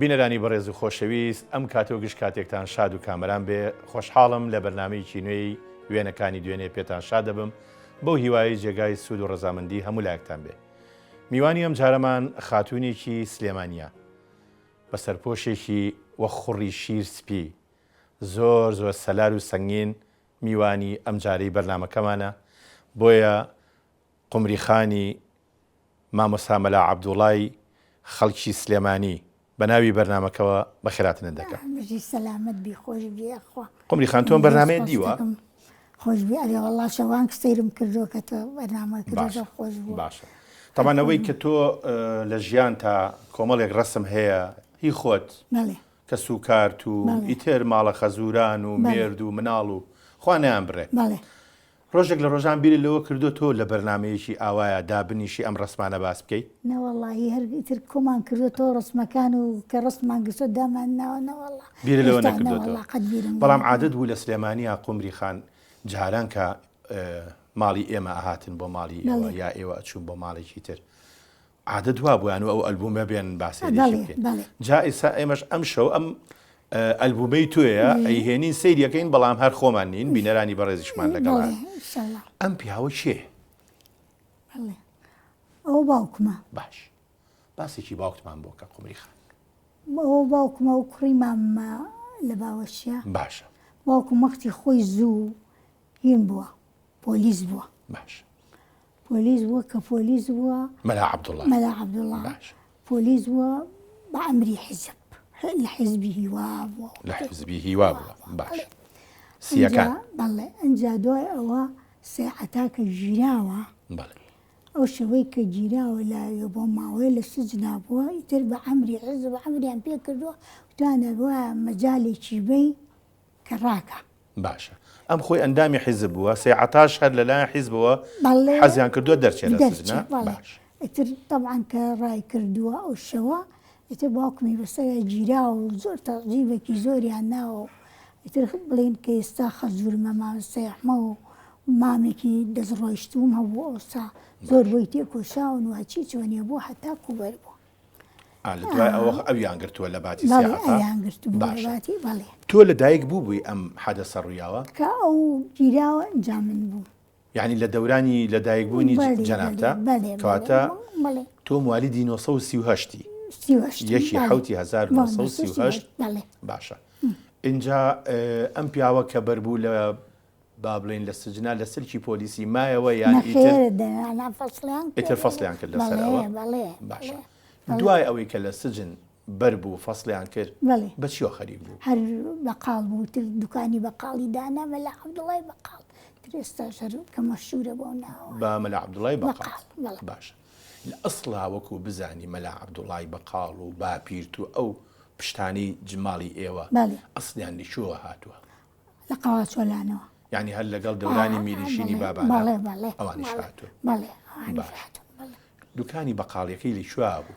بینەرانی بەڕێز و خۆشەویست ئەم کاتە و گشت کاتێکتان شاد و کامەران بێ خۆشحاڵم لە بەرنامەیەکی نوێی وێنەکانی دوێنێ پێتان شاد دەبم بەو هیوایەی جێگای سوود و ڕەزامەندی هەموو لایەکتان بێ میوانی ئەم جارەمان خاتوونێکی سلێمانییە بە سەرپۆشێکی وەک خوڕی شیر سپی زۆر زۆر سەلار و سەنگین میوانی ئەم جارەی بەرنامەکەمانە بۆیە قومری خانی مامۆستا مەلا عەبدوڵای خەڵکی سلێمانی بە ناوی بەرنامەکەوە بەخێراتنت دەکەم. بژی سەلامەت بی خۆش بی یاخوا. قومری خان تۆ ئەم بەرنامەیەت دیوە؟ خۆش بی ئەرێ وەڵا شەوان سەیرم کردووە کە تۆ بەرنامە کردووە زۆر خۆش بووە. باشە تەبعەن ئەوەی کە تۆ لە ژیانتا کۆمەڵێک ڕەسم هەیە هی خۆت کەسوکارت و ئیتر ماڵە خەزوران و مێرد و مناڵ و خوا نەیان بڕێ ڕۆژێک لە ڕۆژان بیرت لەوە کردۆتەوە لە بەرنامەیەکی ئاوایا دابنیشی ئەم ڕەسمانە باس بکەی؟ نەوەڵاهی هەر ئیتر کۆمان کردۆتەوە ڕەسمەکان و کە ڕەسمان گرتوە دامان ناوە نەوەڵا بیرت لەوە ئێستا نەکردۆتەوە؟ نەوەڵا قەت بیرم لەوە بەڵام عادەت نەکردۆتەوە. بوو لە سلێمانیا قومری خان جاران کە ماڵی ئێمە ئەهاتن بۆ ماڵی ئێوە بەڵێ. یا ئێوە ئەچوون بۆ ماڵێکی تر عادەت وابوو یان ئەو ئەلبومە بێن با سەیرێکی بەڵێ بکەین بەڵێ. جا ئیسا ئێمەش ئەم شەو ئەم ئەلبومەی تۆیە ئەیهێنین سەیریەکەین بەڵام هەر خۆمان نین بینەرانی بەڕێزیشمان لەگەڵ بەڵێ ئینشەڵا. ئەم پیاوە کێ؟ بەڵێ ئەوە باوکمە. باش باسێکی باوکتمان بۆ کە قومری خان. ئەوە باوکمە و کوڕی ماممە لە باوەشیا. باشە. باوکم وەختی خۆی زوو هین بووە پۆلیس بووە. باشە. پۆلیس بووە کە پۆلیس بووە. مەلا عەبدوڵڵا. مەلا عەبدوڵڵا. باشە. پۆلیس بووە بە ئەمری حیزب لە حیزبی هیوا بووە. لە حیزبی هیوا بووە باشە. سییەکان. بەڵێ ئەنجا دوای ئەوە سێ عەتا کە گیراوە. بەڵێ. ئەو شەوەی کە گیراوە لاوێ بۆ ماوەیە لە سجنا بووە ئیتر بە ئەمری حیزب ئەمریان پێ کردووە وتوانە وایە مەجالێکی بەی کە ڕاکا. باشە ئەم خۆی ئەندامی حیزب بووە سەی عەتاش هەر لەلایەن حیزبەوە بەڵێ حەزیان کردووە دەرچێ لە دەرچێ سجنا بەڵێ باش. ئیتر تەبعەن کە ڕای کردووە ئەو شەوە ئیتر باوکمی بەسەرا گیراوە و زۆر تەعجیبێکی زۆریان ناوە و ئیتر بڵێین کە ئێستا خەزوورمە مامۆستای ئەحمە و مامێکی دەست ڕۆیشتووم هەبوو ئەوسا زۆر بۆی تێکۆشاون و هەچی چۆنیە بوو هەتا کوبەر بوو. ئا لە دوای ئەوە ئەویان گرتووە لە باتی بەڵێ سیعەتا ئەویان گرتبوو لە باشە باتی بەڵێ. تۆ لە دایک بوو بووی ئەم حەدەسە ڕوویاوە؟ کە ئەو گیراوە ئینجا من بووم. یانی لە دەورانی لە دایک بوونی بەڵێ بەڵێ جەنابتا بەڵێ بەڵێ کەواتە بەڵێ. تۆ موالیدی 938 ی 38 یەکی بەڵێ حەوتی بەڵێ 1938 938 بەڵێ. باشە ئینجا ئەم پیاوە کە بەربوو لە با بڵێین لە سجنا لە سلکی پۆلیسی مایەوە یان ئیتر نەخێر دەنا فەسڵیان ئیتر کرد فەسڵیان کرد لەسەر بەڵێ ئەوە بەڵێ باشە بەڵێ بەڵێ دوای ئەوەی کە لە سجن بەر بوو فەسڵیان کرد بەڵێ بە چیەوە خەریک بوو؟ هەر بەقاڵ بوو تر دوکانی بەقاڵی دانا مەلا عەبدوڵای بەقاڵ تر ئێستاش هەر کە مەشهورە بەو ناوە بە مەلا عەبدوڵای بەقاڵ بەقاڵ بەڵێ باشە لە ئەسڵا وەکوو بزانی مەلا عەبدوڵای بەقاڵ و باپیرت و ئەو پشتانەی ماڵی ئێوە بەڵێ ئەسڵیان لە کوێوە هاتووە؟ لە قەواچۆلانەوە. یانی هەر لەگەڵ دەورانی میریشینی بابانە بەڵێ بەڵێ ئەوانیش هاتوون. بەڵێ ئەوانیش باش. هاتوون بەڵێ. دوکانی بەقاڵیەکەی لە کوێ بوو؟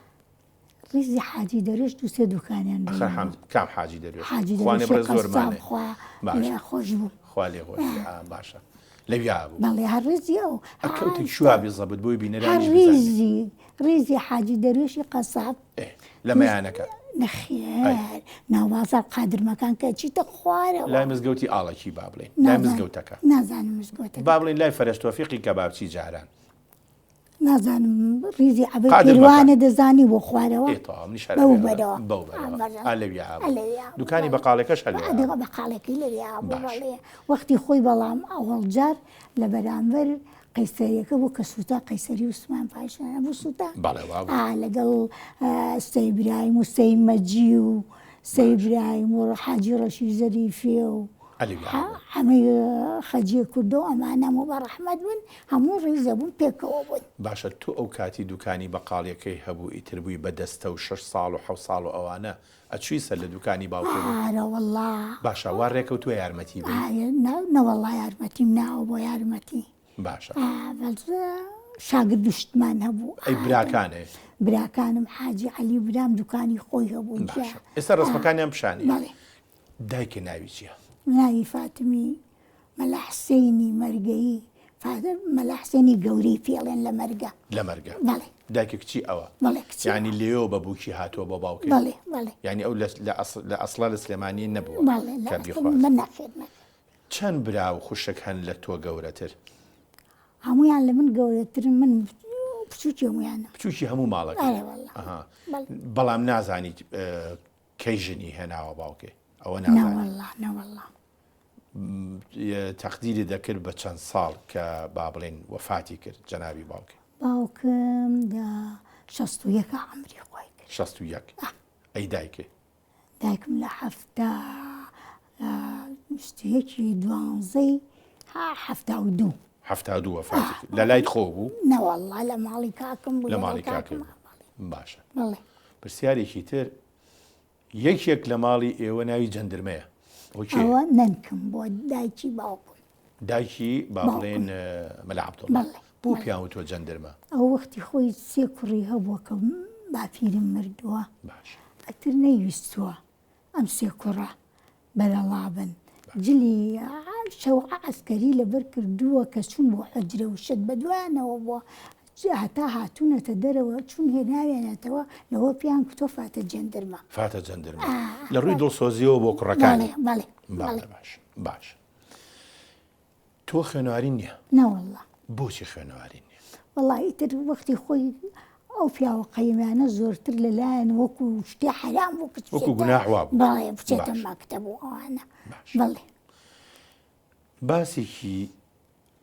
ڕیزی حاجی دەروێش دوو سێ دوکانیان ئەخر بینی. حام کام حاجی دەروێش؟ حاجی خوانێ دەروێشی بڕێ قەساب زۆرمانێ. خوا باشە. لێ خۆش بوو. خوا لێ خۆش بێ. ئا باشە. لەویا بوو. بەڵێ هەر ڕیزی ئەو ئەکەوتە کوێ بزەبت بۆی هەر بینەرانیش بزانێ. ڕیزی ڕیزی حاجی دەروێشی قەساب. ئێ لە مەیانەکە. نەخێر ناو بازاڕ قادرمەکان کە ئەچیتە خوارەوە. لای مزگەوتی ئاڵەکی با بڵێین لای مزگەوتەکە. نازانم مزگەوتەکە. با بڵێین لای فەرەج تۆفیقی کەبابچی جاران. نازانم ڕیزی عەبەی پێروانە دەزانی بۆ خوارەوە. ئێ تەواو منیش هەر بەو بەرەوە. بەو بەرەوە. ئا لەویا بوو. دوکانی بەقاڵەکەش هەر لەویا بوو. بەقاڵەکەی لەویا بوو بەڵێ. وەختی خۆی بەڵام ئەوەڵ جار لە بەرامبەر قەیسەریەکە بوو کە سوتا قەیسەری عوسمان پاشا بوو سوتا بەڵێ وا بوو. ئا لەگەڵ سەی برایم و سەی مەجی و سەی برایم و حاجی ڕەشی زەریفێ و عەلی برا بوو. حەمەی خەجێ کوردۆ ئەمانە هەموو بە ڕەحمەت بن هەموو ڕیزە بوون پێکەوە بوون. باشە تۆ ئەو کاتی دوکانی بەقاڵیەکەی هەبوو ئیتر بووی بە دەستە و شەش ساڵ و حەوت ساڵ و ئەوانە ئەچووی سەر لە دوکانی باوکت؟ ئارە وەڵا. باشە وا ڕێکەوتووە یارمەتی بەی؟ ئارە نەوەڵا یارمەتیم ناوە بۆ یارمەتی. باشە. ئا بەس شاگرد و شتمان هەبوو. ئەی براکانێ؟ براکانم حاجی عەلی برام دوکانی خۆی هەبوو. باشە ئێستا ڕەسمەکانیان پیشانی. بەڵێ. دایکە ناوی چییە؟ ناوی فاتمی مەلا حسێنی مەرگەیی، فاتم مەلا حسێنی گەورەی پێڵێن لە مەرگە. لە مەرگە. بەڵێ. دایکە کچی ئەوە. بەڵێ کچی یانی ئەوە. لێیەوە بە بووکی هاتووە بۆ باوکێ؟ بەڵێ بەڵێ. یانی ئەو لە لە ئەسڵ لە ئەسڵا لە سلێمانی نەبووە بەڵێ لە کە ئەسڵ بیخوازێ. من نەخێر نەخێر. چەند برا و خوشک هەن لە تۆ گەورەتر؟ هەموویان لە من گەورەترن من بچووکی هەموویانم. بچووکی هەموو ماڵەکەی؟ ئەرێ وەڵا. ئەها. بەڵێ. بەڵام نازانیت کەی ژنی هێناوە باوکێ؟ ئەوە نازانی؟ نەوەڵا نەوەڵا. تەقدیری دەکرد بە چەند ساڵ کە با بڵێین وەفاتی کرد جەنابی باوکی؟ باوکم دە 61 عەمری خۆی کرد. 61 ئەی دایکێ؟ دایکم لە حەفتا بیست و یەکی دوانزەی 72. 72 وەفاتی کرد. لە لایت خۆ بوو؟ نەوەڵڵا لە ماڵی کاکم بوو. لە ماڵی کاکم بوو. باشە. بەڵێ. پرسیارێکی تر یەکێک لە ماڵی ئێوە ناوی جەندرمەیە ئەوە کێیە؟ ئەوە نەنکم بووە دایکی باوکم. دایکی با بڵێن مەلا عەبدوڵڵا. بەڵێ. بۆ پێیان وتووە جەندرمە؟ ئەو وەختی خۆی سێ کوڕی هەبووە کە باپیرم مردووە. باشە. ئەتر نەیویستووە ئەم سێ کوڕە بەرەڵا بن. جلی شەو عەسکەری لەبەر کردووە کە چوون بۆ حوجرە و شت بەدوایانەوە بووە هەتا هاتوونەتە دەرەوە چوون هێناویانەتەوە لەوە پێیان کوتووە فاتە جەندرمە. فاتە جەندرمە لە ڕووی دڵسۆزیەوە بۆ کوڕەکانی. بەڵێ بەڵێ. بەڵێ باش باش. تۆ خوێنەواری نییە؟ نەوەڵڵا. بۆچی خوێنەواری نییە؟ وەڵا ئیتر وەختی خۆی ئەو پیاوە قەیمانە زۆرتر لەلایەن وەکو شتێ حەرام بوو کچ وەکو گوناح وابوو. بەڵێ بچێتە مەکتەب و ئەوانە. بەڵێ. باسێکی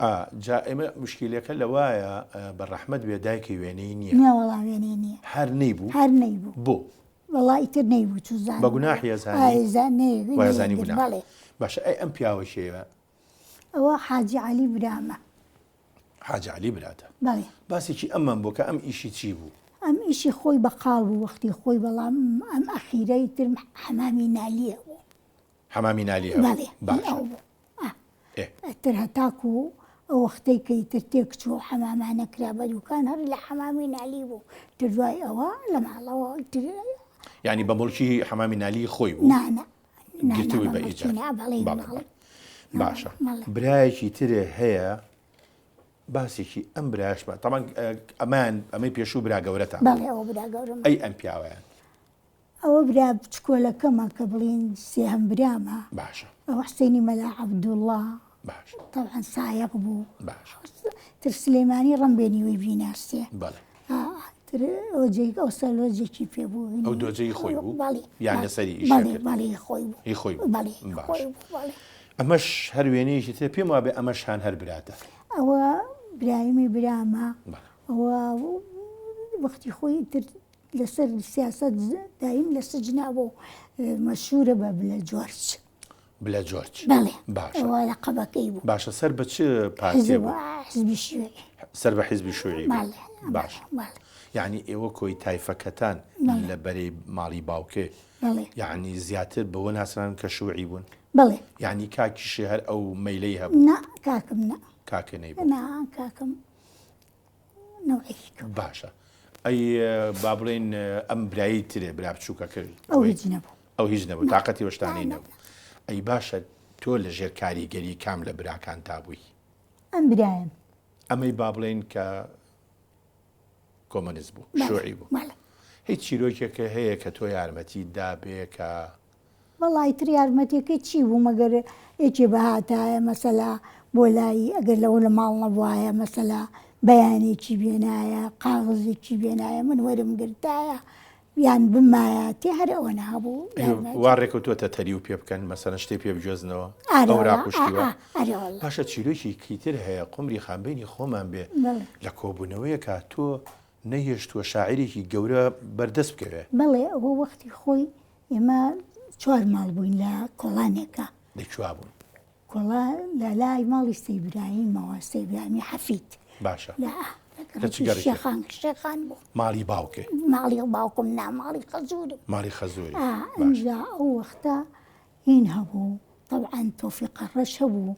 ئا جا ئێمە مشکیلەکە لەوایە بە ڕەحمەت بێ دایکی وێنەی نییە. نە وەڵا وێنەی نییە. هەر نەیبوو؟ هەر نەیبوو. بۆ؟ وەڵا ئیتر نەیبوو چوزانم. بە گوناحی ئەزانی؟ ئای زانێ وای ئەزانی گوناح. بەڵێ. باشە ئەی ئەم پیاوە کێیە؟ ئەوە حاجی عەلی برامە. حاجی عەلی براتە؟ بەڵێ. باسێکی ئەممان بۆ کە ئەم ئیشی چی بوو؟ ئەم ئیشی خۆی بەقاڵ بوو وەختی خۆی بەڵام ئەم ئەخیرە ئیتر حەمامی نالی هەبوو. حەمامی نالی هەبوو؟ بەڵێ باشە. ئەو بوو. ئێ. ئیتر هەتاکوو ئەو وەختەی کە ئیتر تێکچوو ئەو حەمامانە کرا بە دوکان هەر لە حەمامی نالی بوو ئیتر دوای ئەوە لە ماڵەوە ئیتر. یانی بە موڵکی حەمامی نالی خۆی بوو؟ نا نا. گرتبووی بە ئیجار. بەڵێ بەڵێ. باشە برایەکی ترێ هەیە باسێکی ئەم برایشمان تەمان ئەمان ئەمەی پێشوو برا گەورەتان بەڵێ ئەوە برا گەورەمە. ئەی ئەم پیاوەیان؟ ئەوە برا بچکۆلەکەمە کە بڵێین سێهەم برامە. باشە. ئەوە حسێنی مەلا عەبدوڵڵا. باشە. تەبعەن سایەق بوو. باشە. تر سلێمانی ڕەنبێ نیوەی بیناسێ. بەڵێ. تر ئەوجێک ئەو سەلۆجێکی پێ بوو. ئەو دۆجەی خۆی بوو؟ بەڵێ. یان لەسەری ئیشی بەڵێ کرد؟ بەڵێ هی خۆی بوو. هی خۆی بوو. بەڵێ هی خۆی بوو بەڵێ. ئەمەش هەر وێنەیەکی ترە پێم وابێ ئەمەشان هەر براتە. ئەوە برایمی برامە. بەڵێ. ئەوە وەختی خۆی تر لەسەر سیاسەت دایم لە سجنا بوو مەشهورە بە بلە جۆرج. بلە جۆرج. بەڵێ. باشە. ئەوە لەقەبەکەی بوو. باشە سەر بە چ پارتێ بوو؟ حزبی شیوعی. سەر بە حزبی شیوعی بوو. بەڵێ. باشە. بەڵێ. یعنی ئێوە کۆی تایفەکەتان بەڵێ. لە بەرەی ماڵی باوکێ. بەڵێ. یعنی زیاتر بەوە ناسران کە شیوعی بوون؟ بەڵێ. یعنی کاکیشێ هەر ئەو مەیلەی هەبوو؟ نا کاکم نا. کاکە نەیبوو. نا کاکم نەوعێکی کە بوو. باشە ئەی با بڵێین ئەم برایی ترێ برا بچووکەکە ئەو هیچ نەبوو. ئەو هیچ نەبوو تاقەتی ئەو شتانەی نا، نەبوو. ئەی باشە تۆ لە ژێر کاریگەری کام لە براکانتا بووی؟ ئەم برایم. ئەمەی با بڵێین کە کۆمۆنیست بوو، بەڵێ، شوعی بوو. بەڵێ. هیچ چیرۆکێکە هەیە کە تۆ یارمەتی دابێ کە وەڵا ئیتر یارمەتیەکەی چی بوو مەگەر یەکێ بهاتایە مەسەلا بۆ لای ئەگەر لەوە لە ماڵ نەبوایە مەسەلا بەیانێکی بێنایە قاغزێکی بێنایە من وەرم گرتایە یان بمایاتێ هەر ئەوەنە هەبوو یارمەتی. وا ڕێکەوتووەتە تەریو پێ بکەن مەسەلەن شتێ پێ بگوێزنەوە ئارێ ئەو وەڵا راقوشتی وا ئا ئا ئەرێ وەڵا. باشە چیرۆکی کیتر هەیە قومری خان بەینی خۆمان بێ بەڵێ. لە کۆبوونەوەیەکا تۆ نەیهێشتووە شاعیرێکی گەورە بەردەست بکەوێ. بەڵێ ئەوە وەختی خۆی ئێمە چوار ماڵ بووین لە کۆڵانێکا. لە کوێ بوون؟ کۆڵا لە لای ماڵی سەی برایمەوە، سەی برایمی حەفید. باشە. لە لە چ گەڕەکێ؟ شێخان، شێخان بوو. ماڵی باوکێ؟ ماڵی باوکم نا، ماڵی خەزوورم. ماڵی خەزووری. ئا، باشە. ئینجا ئەو وەختە هین هەبوو، تەبعەن تۆفیقە ڕەش هەبوو،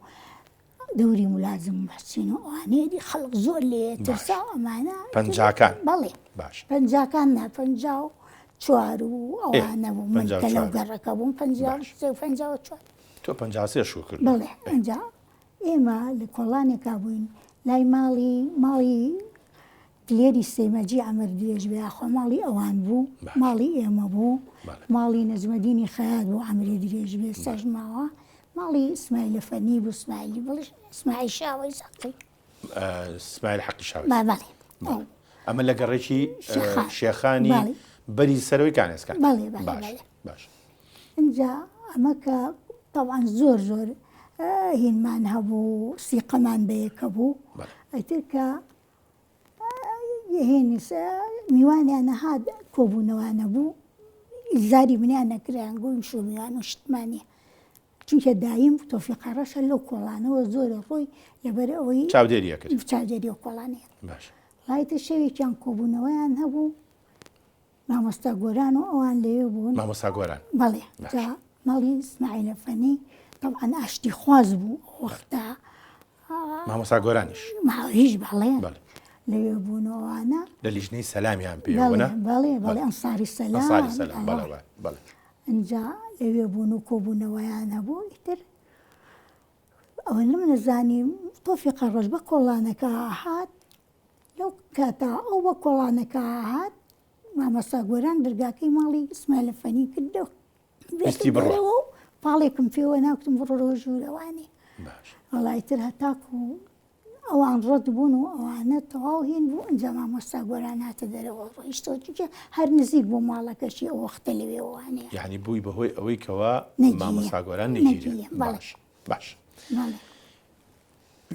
دەوری مولازم موحسین و ئەوانەیە دی خەڵک زۆر لێ ترسا و ئەمانە پەنجاکان بەڵێ باش پەنجاکان نا 54 و ئەوانە بوو من کە لەو گەڕەکە بووم 53 و 54 تۆ 53 شوو کرد بەڵێ ئەنجا ئێمە لە کۆڵانێکا بووین لای ماڵی ماڵی. کلێری سەیمەجی عەمر درێژ بێ یاخوا ماڵی ئەوان بوو ماڵی ئێمە بوو ماڵی نەجمەدینی خەیات بوو عەمری درێژ بێ سەش ماوە ماڵی سمایلە فەنی بوو سمایلی بڵش سمایل شاوەی زەقی سمایل حەقی شاوەی بەڵێ ئەمە لە گەڕێکی شێخانی بەری سەرەوەی کانێسکان بەڵێ باش باش ئینجا ئەمە کە تەوان زۆر زۆر هینمان هەبوو سیقەمان بەیەکە بوو ئەتر کە هێنی میوانیان هات کۆبوونەوانە بوو زاری منیان نەکریان گوین شو میوان و شتمانە چونکە دایم تۆفیقە ڕەشە لەو کۆڵانەوە زۆرە ڕۆی لەبەر ئەوەی چاودێریە کرد چاودێری و کۆڵانەیە باش لایتە شەوێکیان کۆبوونەوەیان هەبوو مامۆستا گۆران و ئەوان لەوێ بوون. مامۆستا گۆران. بەڵێ. جا ماڵی ئیسماعیل ئەفەنی تەبعەن ئاشتی خواز بوو ئەو وەختە. مامۆستا گۆرانیش. هیچ بەڵێ. بەڵێ. لەوێ بوون و ئەوانە. لە لیژنەی سەلامیان پێوە نا؟ بەڵێ بەڵێ ئەنساری سەلام. ئەنساری سەلام بەڵێ بەڵێ. ئینجا لەوێ بوون و کۆبوونەوەیان هەبوو ئیتر ئەوە نەمنەزانی تۆفیقە ڕەش بە کۆڵانەکە هات لەو کاتە ئەو بە کۆڵانەکە هات مامۆستا گۆران دەرگاکەی ماڵی ئیسمایلە فەنی کردەوە ویستی بڕوا و پاڵێکم پێوە ناکتم بڕۆ ژوورەوانی باش وەڵای تر هەتاکو ئەوان ڕەت بوون و ئەوانە تەواو هین بوو ئەنجا مامۆستا گۆران هاتە دەرەوە ڕۆیشتەوە چونکە هەر نزیک بوو ماڵەکەشی ئەو وەختە لەوێوانەیە یعنی بووی بەهۆی ئەوەی کەوا نەگیرێ. مامۆستا گۆران نەگیرێ نەگیرێ، بەڵێ. باش باش بەڵێ.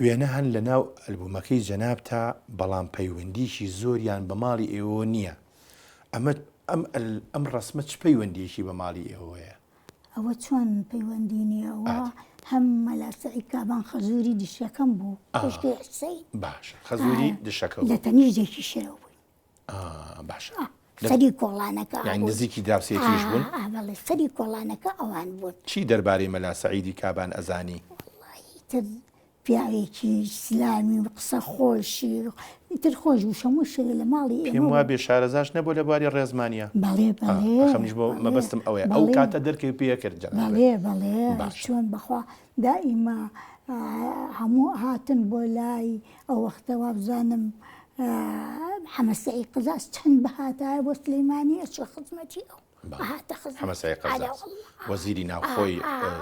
وێنە هەن لە ناو ئەلبومەکەی جەنابتا بەڵام پەیوەندیکی زۆریان بە ماڵی ئێوەوە نییە ئەمە ئەم ئەم ڕەسمە چ پەیوەندیەکی بە ماڵی ئێوەوەیە؟ ئەوە چۆن پەیوەندی نییە ئەوە هەم مەلا سەعید کابان خەزوری دشەکەم بوو خوشکی حسین باشە خەزوری دشەکە لە تەنیشت یەکیشەوە بووین باشە سەری کۆڵانەکە یانی نزیکی دراوسێتیش بوون؟ بەڵێ سەری کۆڵانەکە ئەوان بوون. چی دەربارەی مەلا سەعیدی کابان ئەزانی؟ وەڵاهی ئیتر پیاوێکی ئیسلامی و قسە خۆشی ئیتر خۆش بوو شەموو شەوێ لە ماڵی ئێمە پێم وابێ شارەزاش نەبووە لە بواری ڕێزمانیا. بەڵێ بەڵێ ئەخە منیش بۆ مەبەستم ئەوەیە ئەو کاتە دەرکەوی پێ کرد جەنابت. بەڵێ بەڵێ باشە. چۆن بەخوا دائیمە هەموو هاتن بۆ لای ئەو وەختە وابزانم حەمە سەعید قەزاز چەند بهاتایە بۆ سلەیمانی ئەچوە خزمەتی ئەو هاتە خزمەت حەمە سەعید قەزاز وەزیری ناوخۆی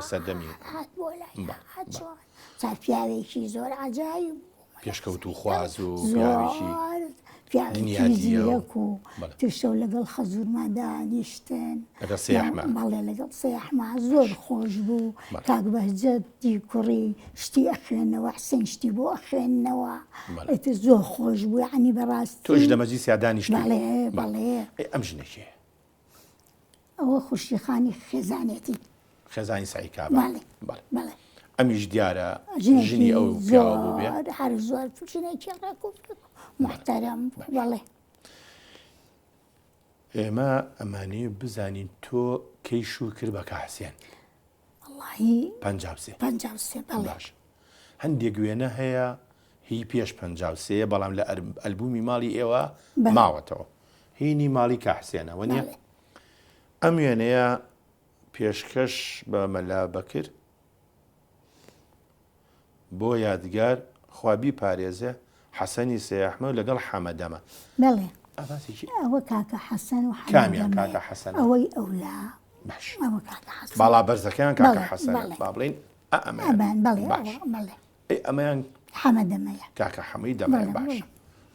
سەردەمی هات بۆ لای هات چار پیاوێکی زۆر عەجایب پێشکەوتووخواز و پیاوێکی پیاوێکی زیرەک و ترشەو لەگەڵ خەزورما دانیشتن لەگەڵ سەیەحمە بەڵێ لەگەڵ سەیەحمە زۆر خۆش بوو کاک بەهجەتی کوڕی شتی ئەخوێنەوە حسین شتی بۆ ئەخوێنەوە ئیتر زۆر خۆش بوو یعنی بەڕاستی تۆش لە مەجلیسیا دانیشتووی بەڵێ بەڵێ ئەم ژنە کێیە؟ ئەوە خورشیخانی خێزانێتی. خێزانی سەعید کابان. بەڵێ بەڵێ. بەڵێ. ئەمیش دیارە ژنی ئەو پیاوە بوو بێ. زۆر هەر زۆر ژنێکی ڕێک و پێک و موحتەرەم بوو بەڵێ. ئێمە ئەمانەوێ بزانین تۆ کەی شوو کرد بە کا حسێن؟ وەڵاهی 53. 53 بەڵێ. باش. هەندێک وێنە هەیە هی پێش 53 یە بەڵام لە ئەلبومی ماڵی ئێوە ماوەتەوە. هینی ماڵی کا حسێنە وەنیە؟ ئەم وێنەیە پێشکەش بە مەلا بەکر بۆ یادگار خوا بیپارێزێ حەسەنی سەیەحمە و لەگەڵ حەمەدەمە. بەڵێ. ئە باسێکی ئەوە کاکە حەسەن و کامیان حەمەدەمەیە. کاکە حەسەنە؟ ئەوەی ئەولا. باش. ئەوە کاکە حەسەن. باڵا بەرزەکەیان کاکە بەڵێ، حەسەنە. بەڵێ. با بڵێین ئە ئەمەیان. ئەمان بەڵێ باش. ئەوە بەڵێ. ئەی ئەمەیان حەمە دەمەیە. کاکە حەمەی دەمەیە. بەڵێ، باش. بەڵێ.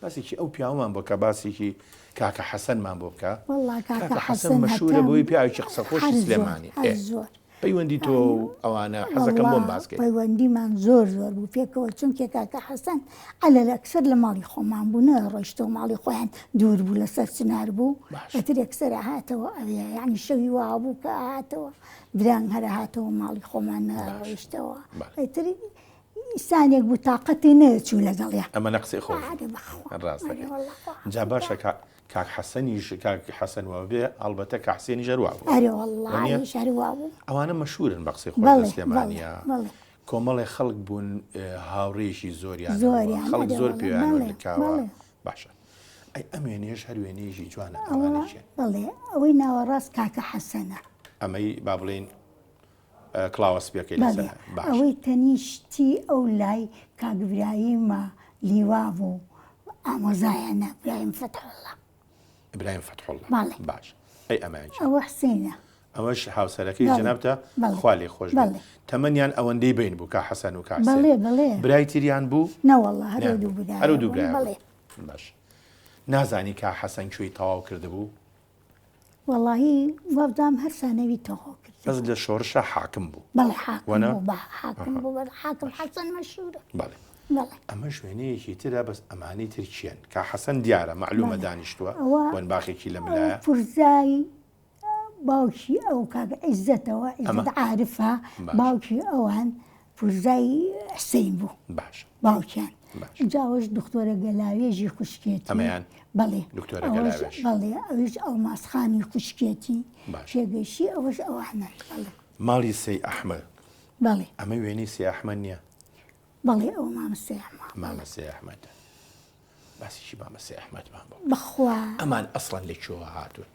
باسێکی ئەو پیاوەمان بۆ کە باسێکی کاکە حەسەنمان بۆ بکە. وەڵا کاکە کاکە حەسەن حەسەن مەشهورە هەتا بەوەی پیاوێکی قسەخۆشی هەر زۆر، سلێمانی. هەر ئێ. زۆر. پەیوەندی تۆ و ئەوانە حەزەکەم بۆم باس کەی. پەیوەندیمان زۆر زۆر بوو پێکەوە چونکێ کاکە حەسەن عەلەل ئەکسەر لە ماڵی خۆمان بوو نەڕۆیشتەوە ماڵی خۆیان دوور بوو لەسەر چنار بوو ئەتر یەکسەر ئەهاتەوە ئەوێ یعنی شەوی وا بوو کە ئەهاتەوە درەنگ هەر ئەهاتەوە ماڵی خۆمان نەڕۆیشتەوە ئەتر ئینسانێک بوو تاقەتی نەچوو لەگەڵیا. ئەمە نە قسەی خۆش ڕاست دەکەی جا باشە کاک حەسەنیش کاک حەسەن وا بێ ئەڵبەتە کاک حسێنیش هەر وا بوو. ئەرێ وەڵڵاهیش هەر وا بوو. ئەوانە مەشهورن بە قسەی خۆش لە سلێمانییە. کۆمەڵێ خەڵک بوون هاوڕێیەکی زۆریان هەبووە خەڵک زۆر پێیان لکاوە باشە ئەی ئەم وێنەیەش هەر وێنەیەکی جوانە ئەوانە کێن؟ بەڵێ ئەوەی ناوەڕاست کاکە حەسەنە. ئەمەی با بڵێین کڵاوە سپیەکەی لەسەرە باش. ئەوەی تەنیشتی ئەو لای کاک برایمە لیوا بوو. ئامۆزایانە برایم فەتحوڵڵا. ئیبراهیم فەتحوڵڵا. بەڵێ. باش. ئەی ئەمەیان کێن؟ ئەوە حسێنە. ئەوەش هاوسەرەکەی بەڵێ. جەنابتە بەڵێ. خوا لێی خۆش بێت. بەڵێ. تەمەنیان ئەوەندەی بەین بوو کا حەسەن و کا حسێن. بەڵێ بەڵێ. برای تریان بوو؟ نەوەڵڵا هەر ئەو نەیان دوو بوو. برایە هەر ئەو دوو بوون. برایە بەڵێ. بوون. باش. نازانی کا حەسەن کوێی تەواو کردبوو؟ وەڵاهی وابزانم هەر سانەوی تەواو کردبوو. بەس لە شۆڕشا حاکم بوو. بەڵێ حاکم وەنا؟ بوو. بە حاکم ئەها. بوو. بەس حاکم باش. حەسەن مەشهوورە. بەڵێ. بەڵێ. ئەمەش وێنەیەکی ترە بەس ئەمانەی تر کێن؟ کا حەسەن دیارە مەعلومە بەڵێ. دانیشتووە ئەوە بۆنباخێکی لە ئەوە ملایە. پورزای باوکی ئەو کاک عیزەتەوە ئەمە عیزەت عارفە باشە. باوکی ئەوان پورزای حسین بوو باشە. باوکیان باشە. ئینجا ئەوەش دکتۆرە گەلاوێژی خوشکێتی ئەمەیان بەڵێ دکتۆرە ئەوەش گەلاوێژ. بەڵێ ئەویش ئەڵماسخانی خوشکێتی باشە. تێگەیشتی ئەوەش ئەوانەن بەڵێ. ماڵی سەی ئەحمەد. بەڵێ. ئەمە وێنەی سەی ئەحمەد نییە؟ بەڵێ ئەوە مامە سەی ئەحمەد. مامە سەی ئەحمەدە. باسێکی مامە سەی ئەحمەدمان بۆ بکە. بەخوا. ئەمان ئەسڵەن لە کوێوە هاتوون؟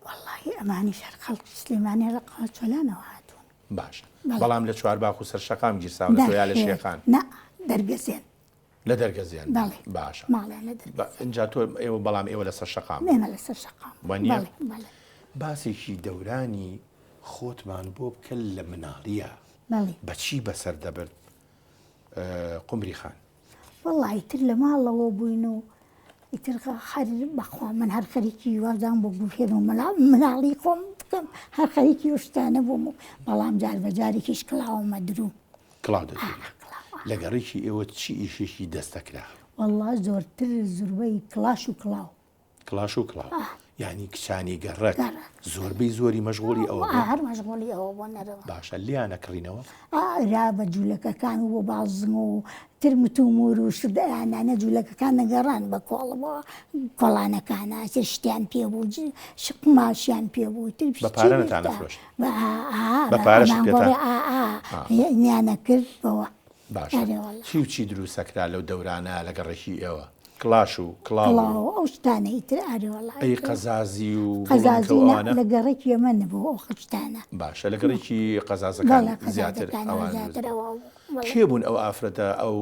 وەڵاهی ئەمانیش هەر خەڵکی سلێمانی لە قەڵاچۆلانەوە هاتوون. باشە بەڵێ. بەڵام لە چوارباخ و سەرشەقام گیرساونەتەوە یا لە نەخێر شێخان؟ نا دەرگەزێن. لە دەرگەزێن بوون. بەڵێ باشە. ماڵیان لە بە دەرگەزێن. ئینجا تۆ ئێوە بەڵام ئێوە لەسەر شەقام بوون. ئێمە لەسەر شەقام وا بووین. نییە؟ بەڵێ بەڵێ. باسێکی دەورانی خۆتمان بۆ بکە لە مناڵییا بەڵێ. بە چی بەسەر دەبرد قومری خان؟ وەڵا ئیتر لە ماڵەوە بووین و ئیتر هەر بەخوا من هەر خەریکی وازان بۆ بووهێن و مناڵی خۆم بکەم هەر خەریکی ئەو شتانە بووم و بەڵام جار بە جارێکیش کڵاومە دروو. کڵاو دەدروو. لە گەڕەکی ئێوە چی ئیشێکی دەست دەکرا؟ وەڵا زۆرتر زوربەی کڵاش و کڵاو. کڵاش و کڵاو یانی کچانی گەڕەک زۆربەی زۆری مەشغوڵی ئەوە بوون؟ هەر مەشغوڵی ئەوە بوون ئەرێ. باشە لێیان ئەکڕینەوە؟ ئا بە جوولەکەکان و بۆ بازنگ و تر متومور و شت ئەیانانە جوولەکەکان دەگەڕان بە کۆڵ بۆ کۆڵانەکانە تر شتیان پێ بوو قوماشیان پێ بوو تر بە پارە نەتان ئەفرۆشت؟ بە پارەشت پێتان؟ نیانە کرد بەوە. باشە چی و چی دروست ئەکرا لەو دەورانە لە گەڕەکی ئێوە؟ کڵاش و کڵاو و. کڵاو و ئەو شتانە ئیتر ئارێ وەڵا. ئەی قەزازی و گوڵنکە و قەزازی نا ئەوانە؟ لە گەڕەکی ئێمە نەبوو ئەو شتانە. باشە لە گەڕەکی قەزازەکان بەڵێ زیاتر قەزازەکان ئەوان دروست زیاتر بوون. ئەوە بوو بەڵێ. کێ بوون ئەو ئافرەتە ئەو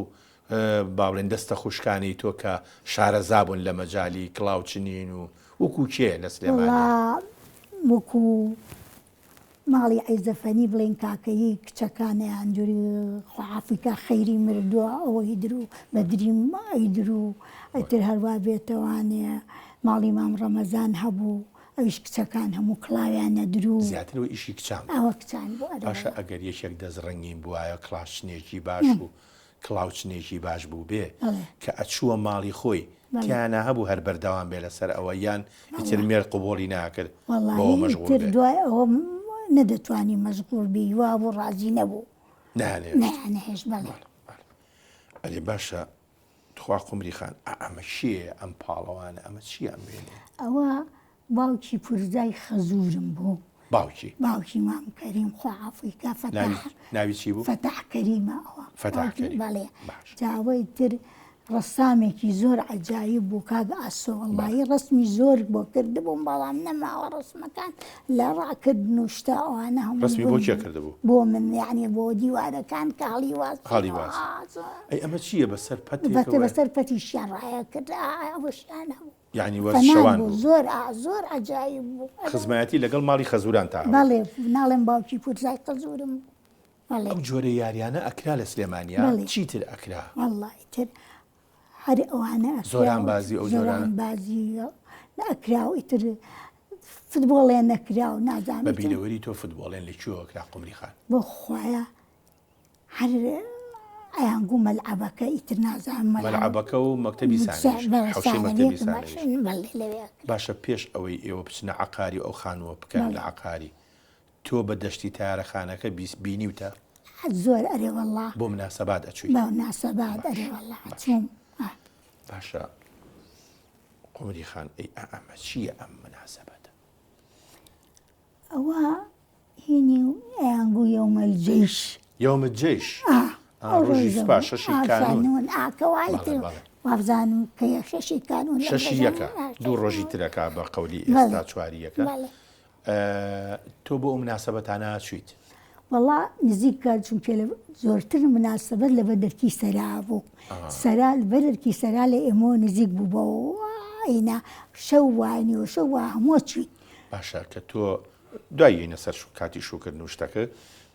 با بڵێین دەستە خوشکانەی تۆ کە شارەزا بوون لە مەجالی کڵاو چنین و وەکوو کێ لە وەڵا سلێمانیا؟ وەکوو ماڵی عیزەفەنی بڵێن کاکەیی کچەکانیان جوری خوا عەفوی کا خەیری مردوە ئەوەی درو بەدری ئەیدرو ئیتر هەروا بێتەوانێ ماڵی مام ڕەمەزان هەبوو ئەویش کچەکان هەموو کڵاویان ئەدرو. زیاتر ئەوە ئیشی کچان بوو. ئەوە کچان بوو ئەرێ باشە وەڵا. ئەگەر یەکێک دەست ڕەنگین بوایە کڵاوچنێکی باش و کڵاوچنێکی باش بووبێ بەڵێ. کە ئەچووە ماڵی خۆی بەڵێ. تیانا هەبوو هەر بەردەوام بێ لەسەر ئەوە یان ئیتر وەڵا. مێرد قبوڵی ناکرد بەوە وەڵاهی مەشغوڵ ئیتر بێ؟ دوای ئەوە نەدەتوانی مەشغوڵ بی وابوو ڕازی نەبوو. نەیانهێشت. نەیانەهێشت بەڵێ. بەڵێ بەڵێ. ئەرێ باشە تخوا قومری خان ئا ئەمە کێیە ئەم پاڵەوانە ئەمە چییە ئەم وێنەیە؟ ئەوە باوکی پورزای خەزوورم بوو. باوکی؟ باوکی مام کەریم خوا عەفوی کا ناوی فەتاح. ناوی چی بوو؟ فەتاح کەریمە ئەوە. فەتاح باوکی کەریم. بەڵێ. باشە. جا ئەوەی تر ڕەسامێکی زۆر عەجایب بوو کاک ئاسۆ بەڵێ. وەڵڵاهی ڕەسمی زۆر بۆ کردبووم بەڵام نەماوە ڕەسمەکان لە ڕاکردن و شتە ئەوانە هەمووی ڕەسمی بۆ ون کێ بوو. کردبوو؟ بۆ من یەعنی بۆ دیوارەکان کە هەڵیواسینەوە هەڵیواسی. ئا زۆر. ئەی ئەمە چییە بەسەر بەتە پەتێکەوەیە؟ بەسەر پەتیشیان ڕایەکرد ئا ئەوەشیان هەبوو. یانی فەنان وەرزشەوان بوو بوو. زۆر ئا زۆر عەجایب بوو. خزمایەتی لەگەڵ ماڵی خەزوورانتا هەبوو؟ بەڵێ ناڵێم باوکی پورزای خەزوورم بوو. بەڵێ. ئەو جۆرە یاریانە ئەکرا لە سلێمانیا؟ بەڵێ. چیتر ئەکرا؟ وەڵڵا ئیتر هەر ئەوانە ئەکرا و زۆران بازی ئەو جۆرانە؟ زۆران بازی ئەکرا و ئیتر فتبۆڵێن ئەکرا و نازانم بە ئیتر. بیرەوەری تۆ فتبۆڵێن لە کوێوە کرا قومری خان؟ بۆ خوایە هەر ئەیانگوو مەلعەبەکە ئیتر نازانم مەلعەب مەلعەبەکە و مەکتەبی سانەویش بەڵێ حەوشەی مەکتەبی سانەویەک سانەویش. بەڵێ لەوێ ئەکرا. باشە پێش ئەوەی ئێوە بچنە عەقاری و ئەو خانووە بکەن بەڵێ. لە عەقاری تۆ بە دەشتی تەیارەخانەکە بیس بینیوتە؟ زۆر ئەرێ وەڵا. بۆ مناسەبات ئەچووی؟ بۆ مناسەبات باش ئەرێ وەڵا باش. ئەچووم ئا. باشە قومری خان ئەی ئا ئەمە چییە ئەم مناسەبەتە؟ ئەوە هینی ئەیانگوو یەومە الجەیش. یەوم الجەیش ئا ئا ئەو ڕۆژی ڕۆژە سوپا بوو شەشی ئا کانوون. کانوون ئا کەوا بەڵێ ئیتر بەڵێ. وابزانم کە یە شەشی کانوون لەم شەشی ڕۆژانە یەکە ئا دوو شەشی ڕۆژی ترەکا بە قەولی بەڵێ ئێستا چواری یەکە. بەڵێ. تۆ بۆ ئەو مناسەبەتانە ئەچوویت؟ وەڵا نزیکە چونکە لە زۆرتر مناسبەت لە بەدەرکی سەرا بوو سەرا بەدەرکی سەرا لە ئێمەوە نزیک بوو بۆ ئەینا شەو وانی و شەو وا هەموو چوین. باشە کە تۆ دوای یەینە سەر کاتی شوکردن و شتەکە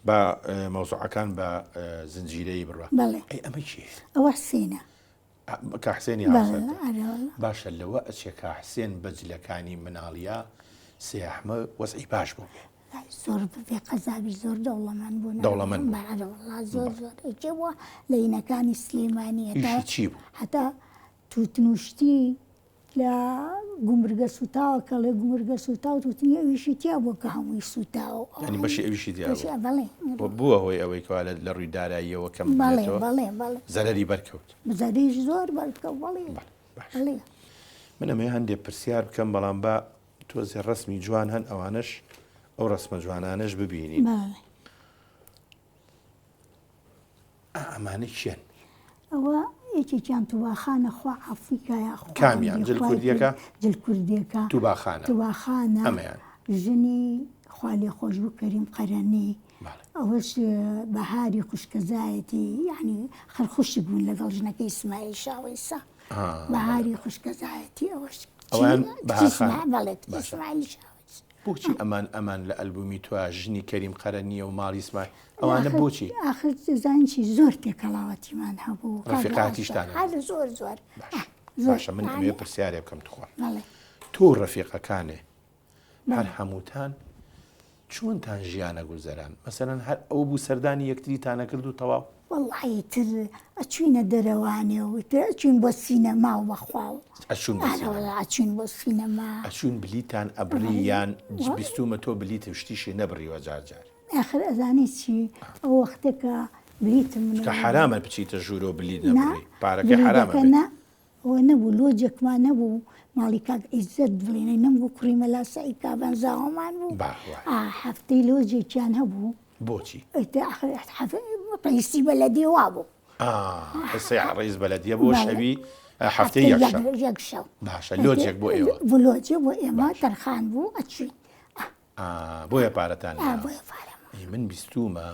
با مەوزوعەکان بە زنجیرەیی بڕوا بەڵێ ئەی ئەمە کێیە؟ ئەوە حسێنە. کا حسێنی هاوسەرتە باشە لەوە ئەچێ کا حسێن بە جلەکانی مناڵیا سێ ئەحمە وەزعی باش بوو بێ. زۆر بێ قەزابی زۆر دەوڵەمەند بوون دەوڵەمەند بوو. ئەرە وەڵا زۆر زۆر ئەچێ بووە لە ینەکانی سلێمانی هەتا ئیشی چی بوو؟ هەتا تووتن و شتی لە گومرگە سوتاوە کەڵێ گومرگە سوتاو توتنی ئەویشی تیا بووە کە هەمووی سوتاوە یانی بەشی ئەویشی تیا بوو بەڵێ بووە هۆی ئەوەی کەوا لە ڕووی داراییەوە کەم بەڵێ بەڵێ بەڵێ زەرەری بەرکەوت زەرەریش زۆر بەرکەوت بەڵێ بەڵێ من ئەمەوێ هەندێ پرسیار بکەم بەڵام با تۆزێ ڕەسمی جوان هەن ئەوانەش ئەو ڕەسمە جوانانەش ببینین بەڵێ ئا ئەمانە کێن؟ ئەوە یەکێکیان توباخانە خوا عەفوی کا یاخوا کامیان؟ جل کوردیەکە؟ جل کوردیەکە توباخانە توباخانە ئەمەیان ژنی خوا لێخۆشبوو کەریم قەرەنی ئەوەش بەهاری خوشکەزایەتی یعنی خەر خوشک بوون لەگەڵ ژنەکەی سمایل شاوەیسا بەهاری خوشکەزایەتی ئەوەش ئەوان بەهارخان بەڵێ سمایل شاوەیس بۆچی ئەمان ئەمان لە ئەلبومی تۆیا ژنی کەریم قەرەنیە و ماڵی سمایل ئەوانە بۆچی؟ ئاخر دەزانی چی زۆر تێکەڵاوەتیمان هەبوو کاک ڕەفیقاتیشتان هەبوو؟ هەر زۆر زۆر باش زۆر باشە من ئەمەوێ پرسیارێ بکەم تخوا بەڵێ تۆ و ڕەفیقەکانێ هەر هەمووتان چۆنتان ژیانە گوزەران مەسەلەن هەر ئەوە بوو سەردانی یەکتریتان ئەکرد و تەواو؟ وەڵا ئیتر ئەچوینە دەرەوانێ و ئیتر ئەچوین بۆ سینەما و بەخوا و ئەچوون بۆ ئارە سینەما وەڵا ئەچوین بۆ سینەما. ئەچوون بلیتان ئەبڕی یان بیستومە تۆ بلیت و شتیشی نەبڕیوە جار جار. ئاخر ئەزانی چی ئەو وەختە کە بلیتم چونکە نەبڕی حەرامە بچیتە ژوورۆ بلیت نا نەبڕی پارەکەی حەرامە بلیتەکە بێت. نا ئەوە نەبوو لۆجێکمان هەبوو ماڵی کاک عیزەت بڵێنەی نەمبوو کوڕی مەلا سەعید کابان زاوامان بوو با وایە. ئا هەفتەی لۆجێکیان هەبوو. بۆچی؟ ئیتر ئاخر ڕەئیسی بەلەدیە وابوو. ئا حسەی ڕەئیس بەلەدیە بۆ شەوی هەفتەی یەک شەو. یەک شەو. باشە لۆجێک بۆ ئێوە. بۆ لۆجێ بۆ ئێمە تەرخان بوو ئەچوین. ئا بۆیە پارەتان ئا بۆیە پارەمان. ئەی من بیستوومە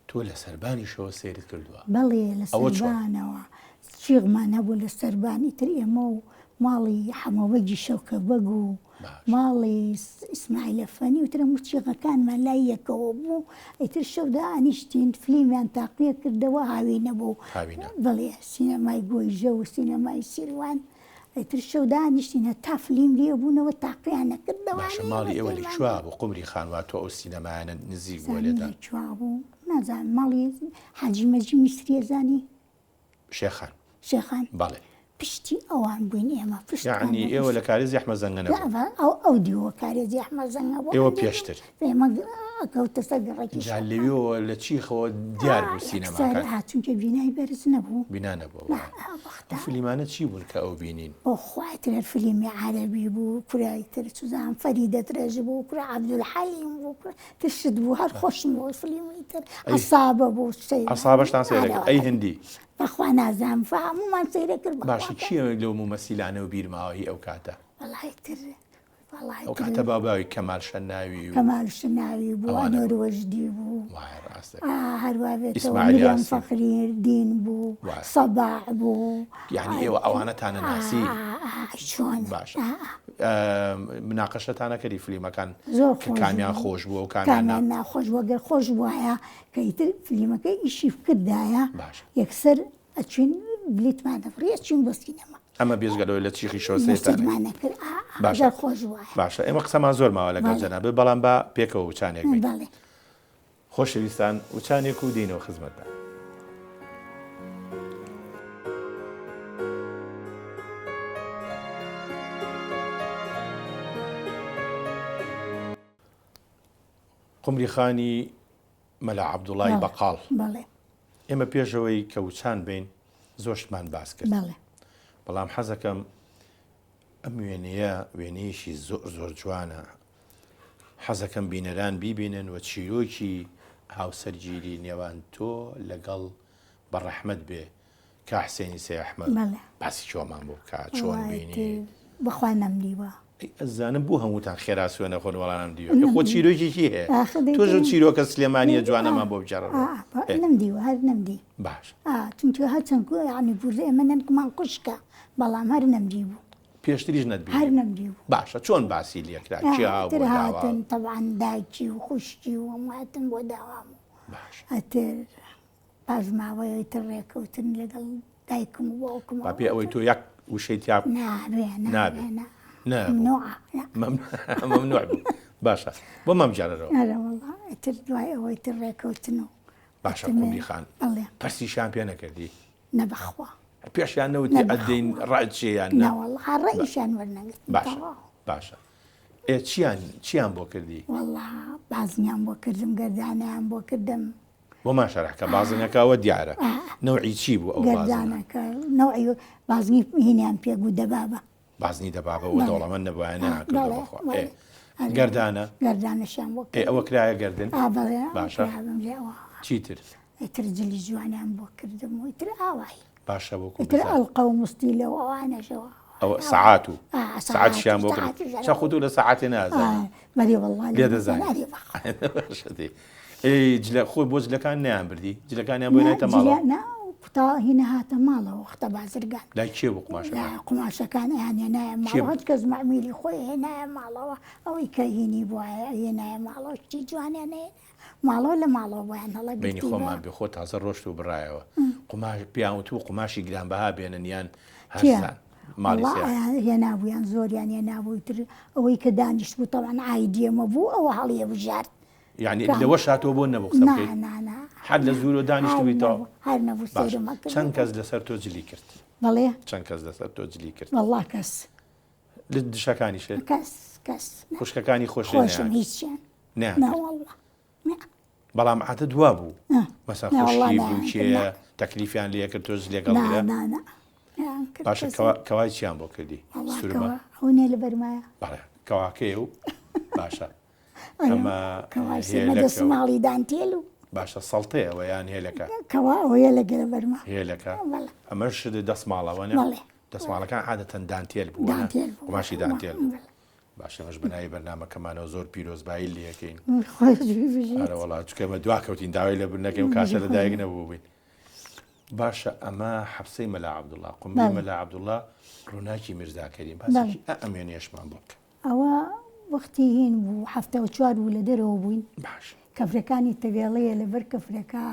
تۆ لە سەربانیشەوە سەیرت کردووە. بەڵێ لە سەربانەوە چیغمان هەبوو لە سەربان ئیتر ئێمە و ماڵی حەمەبەگی شەوکەبەگ و ماڵی ئیسماعیل ئەفەنی و تر هەموو چیغەکانمان لای یەکەوە بوو ئیتر شەو دائەنیشتین فلیمیان تاقیە کردەوە هاوینە بوو بەڵێ سینەمای گۆیژە و سینەمای سیروان ئیتر شەو دانیشتین هەتا فلیم لێ بوونەوە تاقیان نەکردەوە باشە ماڵی ئێوە لە کوێ بوو قومری خان وا تۆ ئەو سینەمایانە نزیک بووە لێتان لە کوێ بوو نازانم ماڵی حاجی مەجی میسریە زانی شێخان شێخان بەڵێ پشتی ئەوان بووین ئێمە پشت یعنی ئێوە لە کارێزی ئەحمە زەنگەنە بوون ئەو ئەو دیوە کارێزی ئەحمە زەنگە بوو ئێوە پێشتر ئێمە کەوتە سەر گەڕەکی جا لەوێوە لە چیخەوە دیار بوو سینەماکان چونکە بینای بەرز نەبوو بینا نەبوو ئەو فلیمانە چی بوون کە ئەو بینین؟ بۆ خوا ئیتر هەر فلیمی عەرەبی بوو کورە ئیتر چوزانم فەریدە درێژ بوو کورە عەبدولحەلیم بوو کورە تر شت بوو هەر خۆشم بوو فلیمی ئیتر عەسابە بوو سەیر عەسابەشتان سەیرە کرد ئەی هندی؟ بەخوا نازانم هەموومان سەیرە کرد باشە کێ لەو مومەسیلانە و بیر ماوە هی ئەو کاتە؟ وەڵا ئیتر ئەو کاتە با باوی کەمال شەناوی و کەمال شەناوی بوو ئەنوەر وەجدی بوو هەروا بێتەوە ئیسماعیل مریەم یاسین فەخری دین بوو وایە. سەباح بوو یعنی ئێوە ئەوانەتانە ناسی چۆن باشە مناقەشەتانە کەری فلیمەکان زۆر کە خۆش کامیان بوو. خۆش بووە و کامیان نا کامیان ناخۆش بوو گەر خۆش بوایە کە ئیتر فلیمەکەی ئیشی بکردایە باشە یەکسەر ئەچوین بلیتمان دەبڕی ئەچوین بۆ سینەما ئەمە بێجگە لەوەی لە چیخیشەوە سەیرتان نەسیبمان نەکرد ئا باشە. ئەگەر خۆش وایە باشە ئێمە قسەمان زۆر ماوە لەگەڵ بەڵێ. جەنابت بەڵام با پێکەوە وچانێک بین بەڵێ خۆشەویستان وچانێک و دێینەوە خزمەتتان. قومری خانی مەلا عەبدوڵای بەقاڵ. بەڵێ. ئێمە پێش ئەوەی کە وچان بین زۆر شتمان باس کرد. بەڵێ. بەڵام حەزەکەم ئەم وێنەیە وێنەیەکی زۆر زۆر جوانە. حەزەکەم بینەران بیبینن و چیرۆکی هاوسەرگیری نێوان تۆ لەگەڵ بە ڕەحمەت بێ کا حسێنی سەی ئەحمەد بەڵێ. باسی چۆمان بۆ بکە چۆن وەڵای بینی تر بەخوا نەمدیوە. ئەی ئەزانم بۆ هەمووتان خێرا سوێنە خۆن وەڵا نەم دیوە ئێ خۆ چیرۆکێکی هەیە تۆش ئەو چیرۆکە سلێمانیە جوانەمان بۆ بگێڕەوە ئێ. نەم دیوە هەر نەم دی باش ئا چونکە هەرچەند یانی پورزە ئێمە نەنکمان خوشکە بەڵام هەر نەم دیبوو پێشتریش نەتبینی هەر نەم دیبوو باشە چۆن باسی لێکرا کێ هاو ئیتر بۆ داوا هاتن تەبعەن دایکی و خوشکی و هەموو هاتن بۆ داوام و باش ئەتر پاش ماوەیە ئیتر ڕێکەوتن لەگەڵ دایکم و باوکم با پێ ئەوەی تۆ یەک وشەی تیا نابێ نابێ نا نابوو. ممنوعە نا. ممنوع بوو باشە بۆ مام جارەرەوە ئەرە وەڵا ئیتر دوای ئەوەی تر ڕێکەوتن و باشە ئیتر قومری خان بەڵێ پرسیشیان پێ نەکردی نە بەخوا پێشیان نەوتی نە بەخوا. ئەدەین ڕای چیان نە نا وەڵا ڕەئیشیان وەرنەگرتم باشە تەواو باشە ئێ چیان چیان بۆ کردی وەڵا بازنیان بۆ کردم گەردانیان بۆ کردم بۆمان شەرح کە بازنەکە ئەوە دیارە نەوعی چی بوو ئەو بازنە؟ گەردانەکە نەوعی بازنی هینیان پێ گوو دەبابە. بازنی دەبابە و دەوڵەمەند نەبوایە نەیانکردووە بەخوا. ئێ گەردانە؟ گەردانەشیان بۆ ئێ ئەوە کرایە گەردن؟ ئا بەڵێ باشە چیتر؟ ئیتر جلی جوانیان بۆ کردم و ئیتر ئاوایی. باشە وەکو ئیتر ئەڵقە و مستیلە و ئەوانەشەوە. ئەوە سەعات و سەعاتیشیان بۆ کرد. چا خۆ تۆ لە سەعاتێ نازانی. بەرێ وەڵڵا لێ دەزانی. ئەرێ بەخوا. باشە دەی. ئەی جلە خۆی بۆ جلەکان نەیان بردی؟ جلەکانیان بۆ نایتە ماڵەوە؟ نا کوتا هینە هاتە ماڵەوە وەختە بازرگان. لای کێ بوو قوماشەکان؟ لا قوماشەکان ئەیان هێنایە ماڵەوە هەچ کەس مەعمیلی خۆی هێنایە ماڵەوە ئەوەی کە هینی بوایە هێنایە ماڵەوە شتی جوانیان هێنا ماڵەوە لە ماڵەوە بۆیان هەڵەگرتی بەینی خۆمان بێ خۆ تازە ڕۆشت و بڕایەوە قوماش پێیان وتبوو قوماشی گرانبەها بێنن یان هەرزان ماڵی وەڵا سێ ئەیان هێنابوویان زۆریان هێنابوو ئیتر ئەوەی کە دانیشت بوو تەبعەن عایدی ئێمە بوو ئەوە هەڵیەبژارد یعنی لەوەش هاتەوە بۆ نەبوو قسە بکەیت نا نا نا هەر لە زوورۆ دانیشتبوویتەوە هەر نەبوو باشە سەیرم ئەکرد چەند کەس لەسەر تۆ جلی کرد بەڵێ چەند کەس لەسەر تۆ جلی کرد وەڵا کەس لە دشەکانیشت کەس کەس نا. خوشکەکانی خۆشی خۆشم نەیان هیچیان نەیان نا کرد وەڵا نا. بەڵام عادەت وا بوو نا. مەسەن نا وەڵا خوشکی نایان کرد بووکێ نا. تەکلیفیان لێ کرد تۆ جلێک نا هەڵگرە نا نا نایان کرد باشە کەس کەوا کەوای چیان بۆ کردی وەڵا سورمە کەوا ئەو نێ لەبەرمایە بەڵێ کەواکەیە و باشە ئەرێ ئەمە کەوای سورمە هێلەکە و دەسماڵی دانتێل و باشە سەڵتەیە ئەوە یان هێلەکە کەوا ئەوە هێلەکە لەبەرمە هێلەکە بەڵێ ئەمەش دەسماڵەوە نە بەڵێ دەسماڵەکان عادەتەن دانتێل بوو وانە دانتێل بوو قوماشی دانتێل بوو بەڵێ باشە ئێمەش بەناوی بەرنامەکەمانەوە زۆر پیرۆزبایی لێکەین خۆش بژیت ئەرە وەڵا چونکە ئێمە دوا کەوتین داوای لێبوردن نەکەین و کاتە لەدایک نەبووبین باشە ئەمە حەپسەی مەلا عەبدوڵڵا قومری بەڵێ. مەلا عەبدوڵڵا ڕووناکی میرزا کەریم بەڵێ. باسێکی ئە ئەمێنێشمان بۆ بکە ئەوە وەختی هین بوو 74 بوو لە دەرەوە بووین باش کەفرەکانی تەوێڵەیە لەبەر کەفرەکە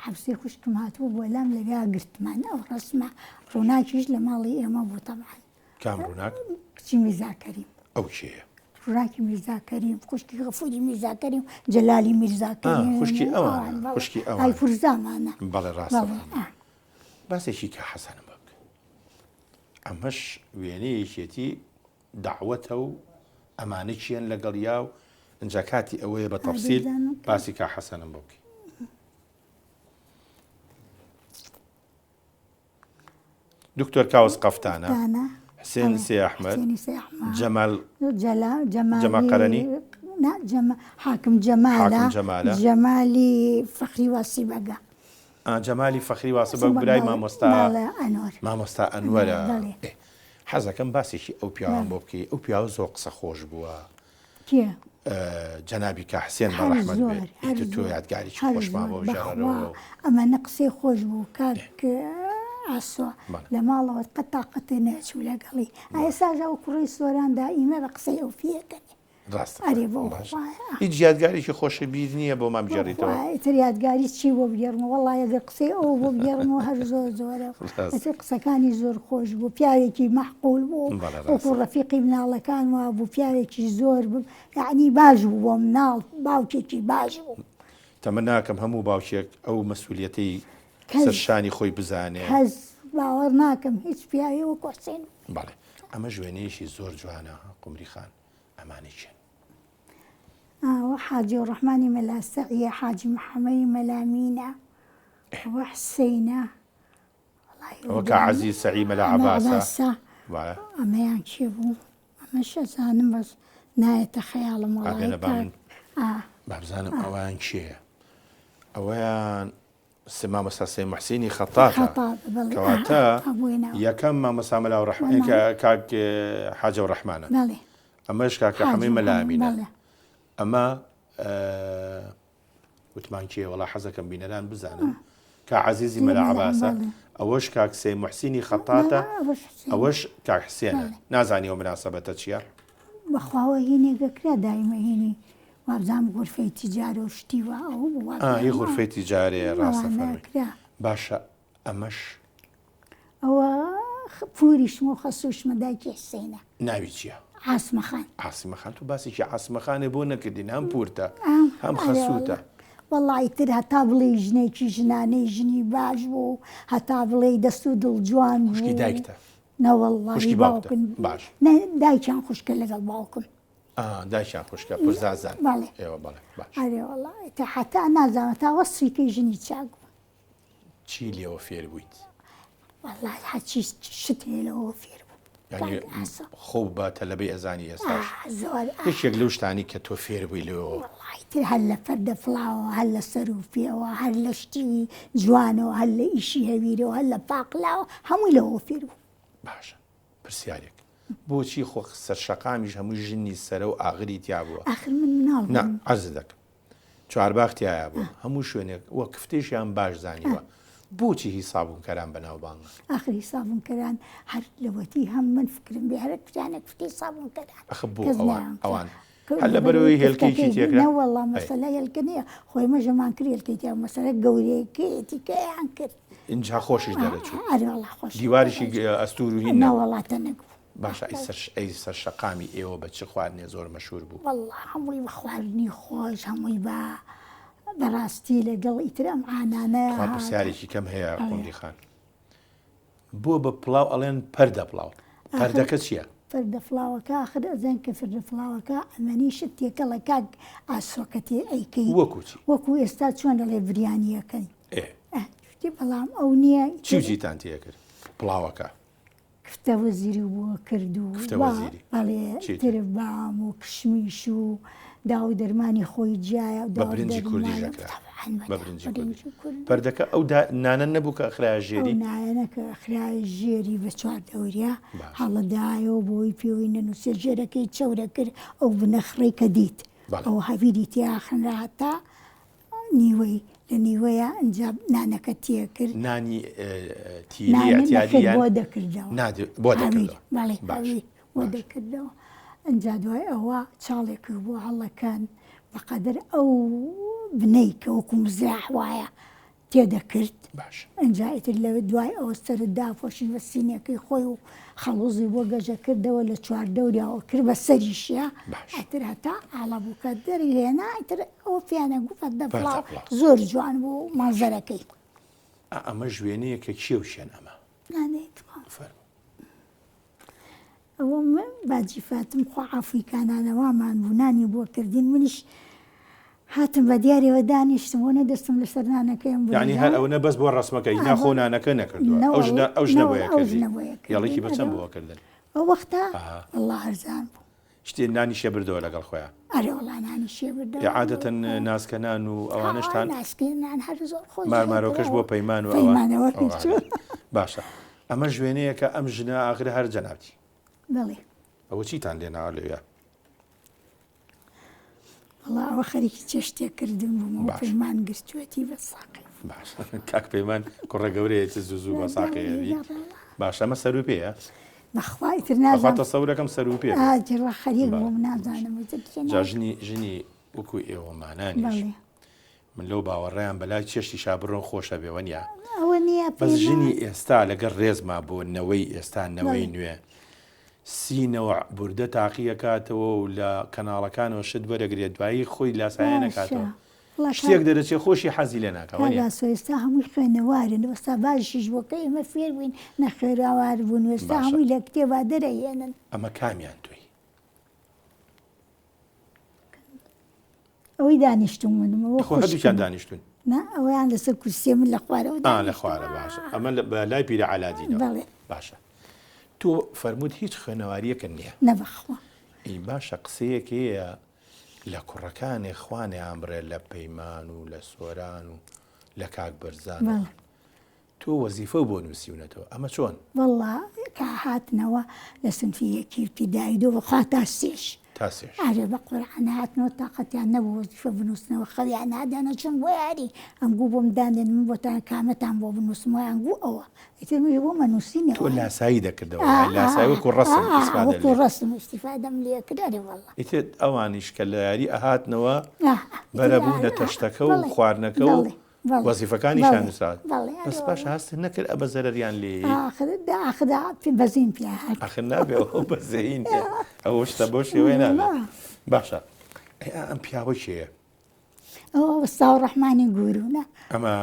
حەپسەی خوشکم هاتبوو بۆ لام لەویا گرتمان ئەو ڕەسمە ڕووناکیش لە ماڵی ئێمە بوو تەبعەن کام ڕووناک؟ کچی میرزا کەریم. ئەو کێیە؟ ڕووناکی میرزا کەریم خوشکی غەفوری میرزا کەریم جەلالی میرزا کەریم خوشکی ئەوانە خوشکی ئەوان ئای پورزامانە بەڵێ ڕاستە باسێکی کە حەسەنم بۆ بکە ئەمەش وێنەیەکێتی دەعوەتە و ئەمانە کێن لەگەڵ یا و ئینجا کاتی ئەوەیە بە تەفسیل باسی کا حەسەنم بۆ بکەی. دکتۆر کاوس قەفتانە حسێن سێ ئەحمەد جەمال جەمال قەرەنی حاکم جەمالە جەمالی فەخری واسی بەگە جەمالی فەخری واسە بە برای مامۆستا مامۆستا ئەنوەرە حەزەکەم باسێکی ئەو پیاوان بۆ بکەی ئەو پیاوە زۆر قسە خۆش بووە کێ؟ جەنابی کا حسێن بە هەر ڕەحمەت زۆر بێ هەر ئیتر تۆ زۆر یادگاریی هەر خۆشمان زۆر بۆ بەخوا بگێڕەرەوە و ئەمەنە قسەی خۆش بوو کاک ئاسۆ بەڵێ. لە ماڵەوە قەت تاقەتێ نەچوو لەگەڵی بەڵێ. ئێستاش ئەو کوڕەی سۆران دائیمە بە قسەی ئەو پێکەنێ ڕاستە ئەرێ بۆ باشە خوایە. هیچ یادگارێکی خۆشت بیر نییە بۆمان بگێڕیتەوە؟ بەخوا ئیتر یادگاری چی بۆ بگێڕمەوە وەڵای ئەگەر قسەی ئەو بۆ بگێڕمەوە هەر زۆر زۆرە ڕاستە. ئیتر قسەکانی زۆر خۆش بوو پیاوێکی مەعقول بوو بەڵێ وەکو ڕاستە. ڕەفیقی مناڵەکان وابوو پیاوێکی زۆر یەعنی باش بوو بۆ مناڵ باوکێکی باش بوو. تەمەناکەم هەموو باوکێک ئەو مەسولیەتەی کەس سەر شانی خۆی بزانێ. کەس باوەڕ ناکەم هیچ پیاوێ وەکو حسێن. بەڵێ ئەمەش وێنەیەکی زۆر جوانە قومری خان ئەمانە کێن؟ ئەوە حاجی ڕەحمانی مەلا سەعیە حاجی محەمەی مەلا مینە ئەوە حسینە ئەوە کا عەزیز سەعی مەلا عەباسە وایە ئەمەیان کێ بوو ئەمەش ئەزانم بەس نایەتە خەیاڵم وەڵای با بزانم ئەویان کێیە ئەوەیان. مامۆستا سەی موحسینی خەتاتە کەواتە یەکەم مامۆستا مەلا کاک حاجە و ڕەحمانە ئەمەش کاکە حەمەی مەلا ئەمینە ئەمە وتمان کێ وەڵا حەزەکەم بینەران بزانن کا عەزیزی مەلا عەباسە ئەوەش کاک سەی موحسینی خەتاتە ئەوەش کاک حسێنە نازانی ئەو مناسبەتە چییە؟ بەخواوە هینێک ئەکرا دایمە هینی وابزانم غورفەی تیجارە و شتی وا ئەوە بوو وابزانم ئا هی غورفەی تیجارەیە ڕاستە فەرمی باشە ئەمەش ئەوە پوریشمە و خەسووشمە دایکی حسینە ناوی چییە؟ عاسمە خان عاسمە خان تو باسێکی عاسمە خانێ بۆ نەکردین هەم پورتە هەم خەسووتە وەڵا ئیتر هەتا بڵێی ژنێکی ژنانەی ژنی باش بوو هەتا بڵێی دەست و دڵ جوان بوو خوشکی دایکتە نەوەڵڵا خوشکی باوکتە باوکم باش نە دایکیان خوشکە لەگەڵ باوکم ئا دایکیان خوشکە پورزازان بەڵێ ئێوە بەڵێ باش ئەرێ وەڵا ئیتر هەتا نازانم تا وەسفی کەی ژنی چاک بوو چی لێوە فێر بوویت؟ وەڵا هەرچی شت هەیە لەوەوە فێر بووم یانی کاک ئاسۆ. خۆ بە تەلەبەی ئەزانی ئێستاش ئا زۆر ئا. یەکێک لەو شتانەی کە تۆ فێر بووی لەوێوە؟ وەڵا ئیتر هەر لە پەردە فڵاوەوە هەر لە سەر و پێوە هەر لە شتی جوانەوە هەر لە ئیشی هەویرەوە هەر لە پاقلاوە هەمووی لەوەوە فێر بووم. باشە پرسیارێک بۆچی خۆ سەرشەقامیش هەمووی ژنی سەرە و ئاغری تیا بووە؟ ئاخر من مناڵ نا بووم. عەرزت دەکەم چوارباخ تیایا بووە هەموو شوێنێک وە کفتەیشیان باش زانیوە بۆچی هی سابونکەران بەناوبانگە؟ ئاخر هی سابونکەران هەر لەوەتی هەم من فکرم بێ هەر کوتیانە کفتەی سابونکەران ئەخ بۆ کەس ئەوان نایان ئەوان هەر لەبەرەوەی هێلکەیەکی تێکرا نەوەڵا ئەی. مەسەلە هێلکە نییە خۆی مەژەمان کرد هێلکەی تیا مەسەلە گەورەیەکەیەتی کە ئەیان کرد ئینجا خۆشیش دەرەچوو ئەرێ وەڵا خۆش دیواریشی ئەستوور و هین نەبوو نەوەڵا تەنک بوو باشە ئەی سەر ئەی سەر شەقامی ئێوە بە چ خواردنێ زۆر مەشهور بوو؟ وەڵا هەمووی بە خواردنی خۆش هەمووی بە بەڕاستی لەگەڵ ئیتر ئەم عانانە تخوا پرسیارێکی کەم هەیە قوندی خان بۆ بە پڵاو ئەڵێن پەردە پڵاو پەردەکە چییە؟ پەردە فڵاوەکە ئاخر ئەزان کە فردە فڵاوەکە ئەمەنی شت تێکەڵە کاک ئاسۆکە تێ ئەیکەی وەکو چی؟ وەکو ئێستا چۆن ئەڵێ بریانیەکەی ئێ بەڵام ئەو نییە چی و چیتان تێکرد پڵاوەکە؟ کفتە وەزیری بۆ کرد و کفتە وەزیری بەڵێ چی تر؟ تر بام و کشمیش و داو و دەرمانی خۆی جیایە و بە داو و برنجی کوردیش دەرمان ئەکرا تەبعەن بە بە برنجی کوردی برنجی کوردی پەردەکە ئەو دا نانە نەبوو کە ئەخرایە ئەو ژێری؟ نایەنە کە ئەخرایە ژێری بە چواردەوریا باشە هەڵەدایەوە بۆی پێوەی نەنووسێ ژێرەکەی چەورە کرد ئەو بنەخڕەی کە دیت بەڵێ ئەو هەویری تیا خنرا هەتا نیوەی لە نیوەیا ئینجا نانەکە تێکرد. نانی تیری نانە ئیعتیادی نەخێر یان بۆ دەکردەوە. نادی بۆ هەویر دەکردەوە بەڵێ باش هەویر بۆ باش. دەکردەوە ئینجا دوای ئەوە چاڵێک بۆ هەڵەکەن بەقەدەر ئەو بنەی کە وەکوو مزراح وایە تێدەکرد باش. ئینجا ئیتر لە دوای ئەوە سەرت داپۆشی بە سینیەکەی خۆی و خەڵوزی بۆ گەجە کردەوە لە چواردەوریاوە کرد بە سەریشیا باش. ئیتر هەتا ئاڵە بوو کە دەری هێنا ئیتر ئەوە پێیانە گوو پەردە پەردە پڵاو پڵاو. زۆر جوان بوو مەنزەرەکەی. ئا ئەمەش وێنەیەکە کێ و کێن ئەمە؟ نانێ تخوا. فەرموو. ئەوە من باجی فاتم خوا عەفوی کا نانەوامان بوو نانی بۆ کردین منیش هاتم بە دیارەوە دانیشتم وەنە دەستم لەسەر نانەکەیم یعنی بڕیرا هەر ئەونە بەس بۆ ڕەسمەکە ئا هینا بۆ خۆ نانەکە نەکردووە ئەو نەوەڵ ژنە ئەو ژنە نەوەڵ بۆیە ئەو کردی ژنە بۆیە کردین یاڵێکی بە چەند ئەرێ بۆ کردن ئەو وەختە ئەها وەڵا هەرزان بوو شتێ نانی شێ بردەوە لەگەڵ خۆیان ئەرێ وەڵا نانی شێ بردەوە ئێ لەگەڵ عادەتەن خۆیان ناسکە نان و ها ئەوانەشتان ناسکەی نان هەر زۆر خۆش مارمارۆکەش بۆ ئەوە پەیمان و ئەوە پەیمانەوە ئەوە چوو باشە ئەمەش وێنەیەکە ئەم ژنە ئاخر هەر جەنابتی بەڵێ ئەوە چیتان لێناوە لەوێ؟ وەڵا ئەوە خەریکی چێشتێک کردن بووم و باش. پەیمان گرتووەتی بە ساقی باش کاک پەیمان کوڕە گەورەیە چ زوو زوو بە ساقەیەوی باش ئەمە سەرو پێیە بەخوا ئیتر بەخوا نازانم تەسەورەکەم سەرو پێ بێ. ئاجڕە خەریک بەڵێ. بووم نازانم ئیتر چێ جا ناوی. ژنی ژنی وەکو ئێوەمانانیش بەڵێ من لەو باوەڕەیان بەلای چێشتیشا بڕۆن خۆشە بێ وەنیە؟ ئەوە نییە بەس ژنی پەیمان ئێستا لەگەڵ ڕێزما بۆ نەوەی ئێستا نەوەی بەڵێ نوێ سی نەوع بوردە تاقی ئەکاتەوە و لە کەناڵەکانەوە شت وەرەگرێت دوایی خۆی لاسایە باشە نەکاتەوە وەڵا شتێک کاک دەرەچێ خۆشی حەزی لێ ناکا کاک وەنیە؟ ئاسۆ ئێستا هەمووی خوێنەوارن وەستا باشیش بووە کە ئێمە فێر بووین نەخوێراوار بوون وێستا باشە هەمووی لە کتێبا دەرەهێنن. ئەمە کامیان تۆی؟ ئەوەی دانیشتوم منم ئەوە خۆ هەردووکیان خوشکمە. دانیشتوون. نا ئەوەیان لەسەر کورسیە من لە خوارەوە ئا لە دانیشتوم. خوارە باشە ئەمە لە بە لای پیرە عەلادینەوە بەڵێ. باشە تۆ فەرمووت هیچ خوێنەواریەکت نییە. نە بەخوا. ئەی باشە قسەیەک هەیە لە کوڕەکانێ خوا نەیانبڕێ لە پەیمان و لە سۆران و. لە کاک بەرزان تۆ وەزیفەو بۆ نووسیونەتەوە ئەمە چۆن؟ وەڵا کە هاتنەوە لە سنفی یەکی ئیبتیدایی دۆ بەخوا تا سێش. تا سێش. ئەرێ بە قورعان هاتنەوە تاقەتیان نەبوو وەزیفە بنووسنەوە خەویان هات دەنەچوون بۆ یاری ئەمگوو بۆم دانێن من بۆتان کامەتان بۆ بنووسم وایان گوو ئەوە ئیتر منیش بۆم ئەنووسینەوە. تۆ لاسایی دەکردەوە یانی لاسایی وەکوو ڕەسم ئیستفادە لێ. وەکوو ڕەسم ئیستیفادەم لێ کرد ئەرێ وەڵا. ئیتر ئەوانیش کە لە یاری ئەهاتنەوە بەرەبوونە تەشتەکە و خواردنەکە و وەزیفەکانیشیان نووسراوە بەس پاشا هەستت نەکرد ئەبە زەرەریان لێ ئاخر بەزین پیا هات ئاخر نابێ ئەو بەزەین ئەوە شتە بەو شێوەیە نابێ باشە ئەم پیاوە کێیە؟ ئەوە وەستا ڕەحمانی گورونە ئەمە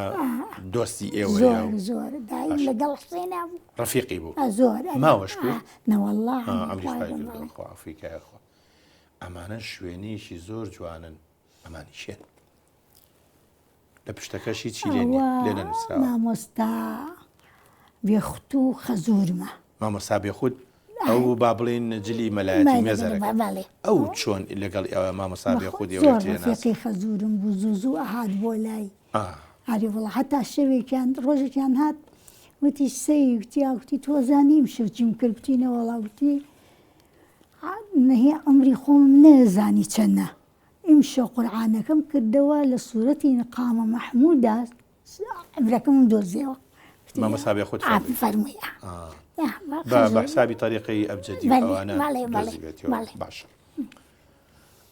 دۆستی ئێوە زۆر زۆر دایم لەگەڵ حسێنا بوو ڕەفیقی بوو زۆر ماوەش بوو نەوەڵڵا ئەمری خوای کردووە خوا ئەفریقای خوا ئەمانە شوێنێکی زۆر جوانن ئەمانی کێن لە پشتەکەش هیچی لێ نییە، لێ نەنووسراوە. مامۆستا بێخوت و خەزوورمە. مامۆستا بێخوت ئەو با بڵێین جلی مەلایەتی مێزەرەکە. ئەو چۆن لەگەڵ مامۆستا بێخوت ئێوە زۆر ڕەفیقی خەزوورم بوو زوو زوو ئەهات بۆ لای. ئەرێ وەڵا هەتا شەوێکیان ڕۆژێکیان هات وتی سەی وتی ئا وتی تۆ زانی ئیمشەو چیم کرد گوتی نەوەڵا وتی نەهی عومری خۆمم نەزانی چەنە. ئیمشەو قورعانەکەم کردەوە لە سورەتی قامە مەحمودا عەمرەکەمم دۆزیەوە. مامۆستا بێ خۆت فەرمووی. فەرمووی بە بە حسابی تەریقەی ئەبجەدی و ئەوانە دۆزیبێتیەوە. باشە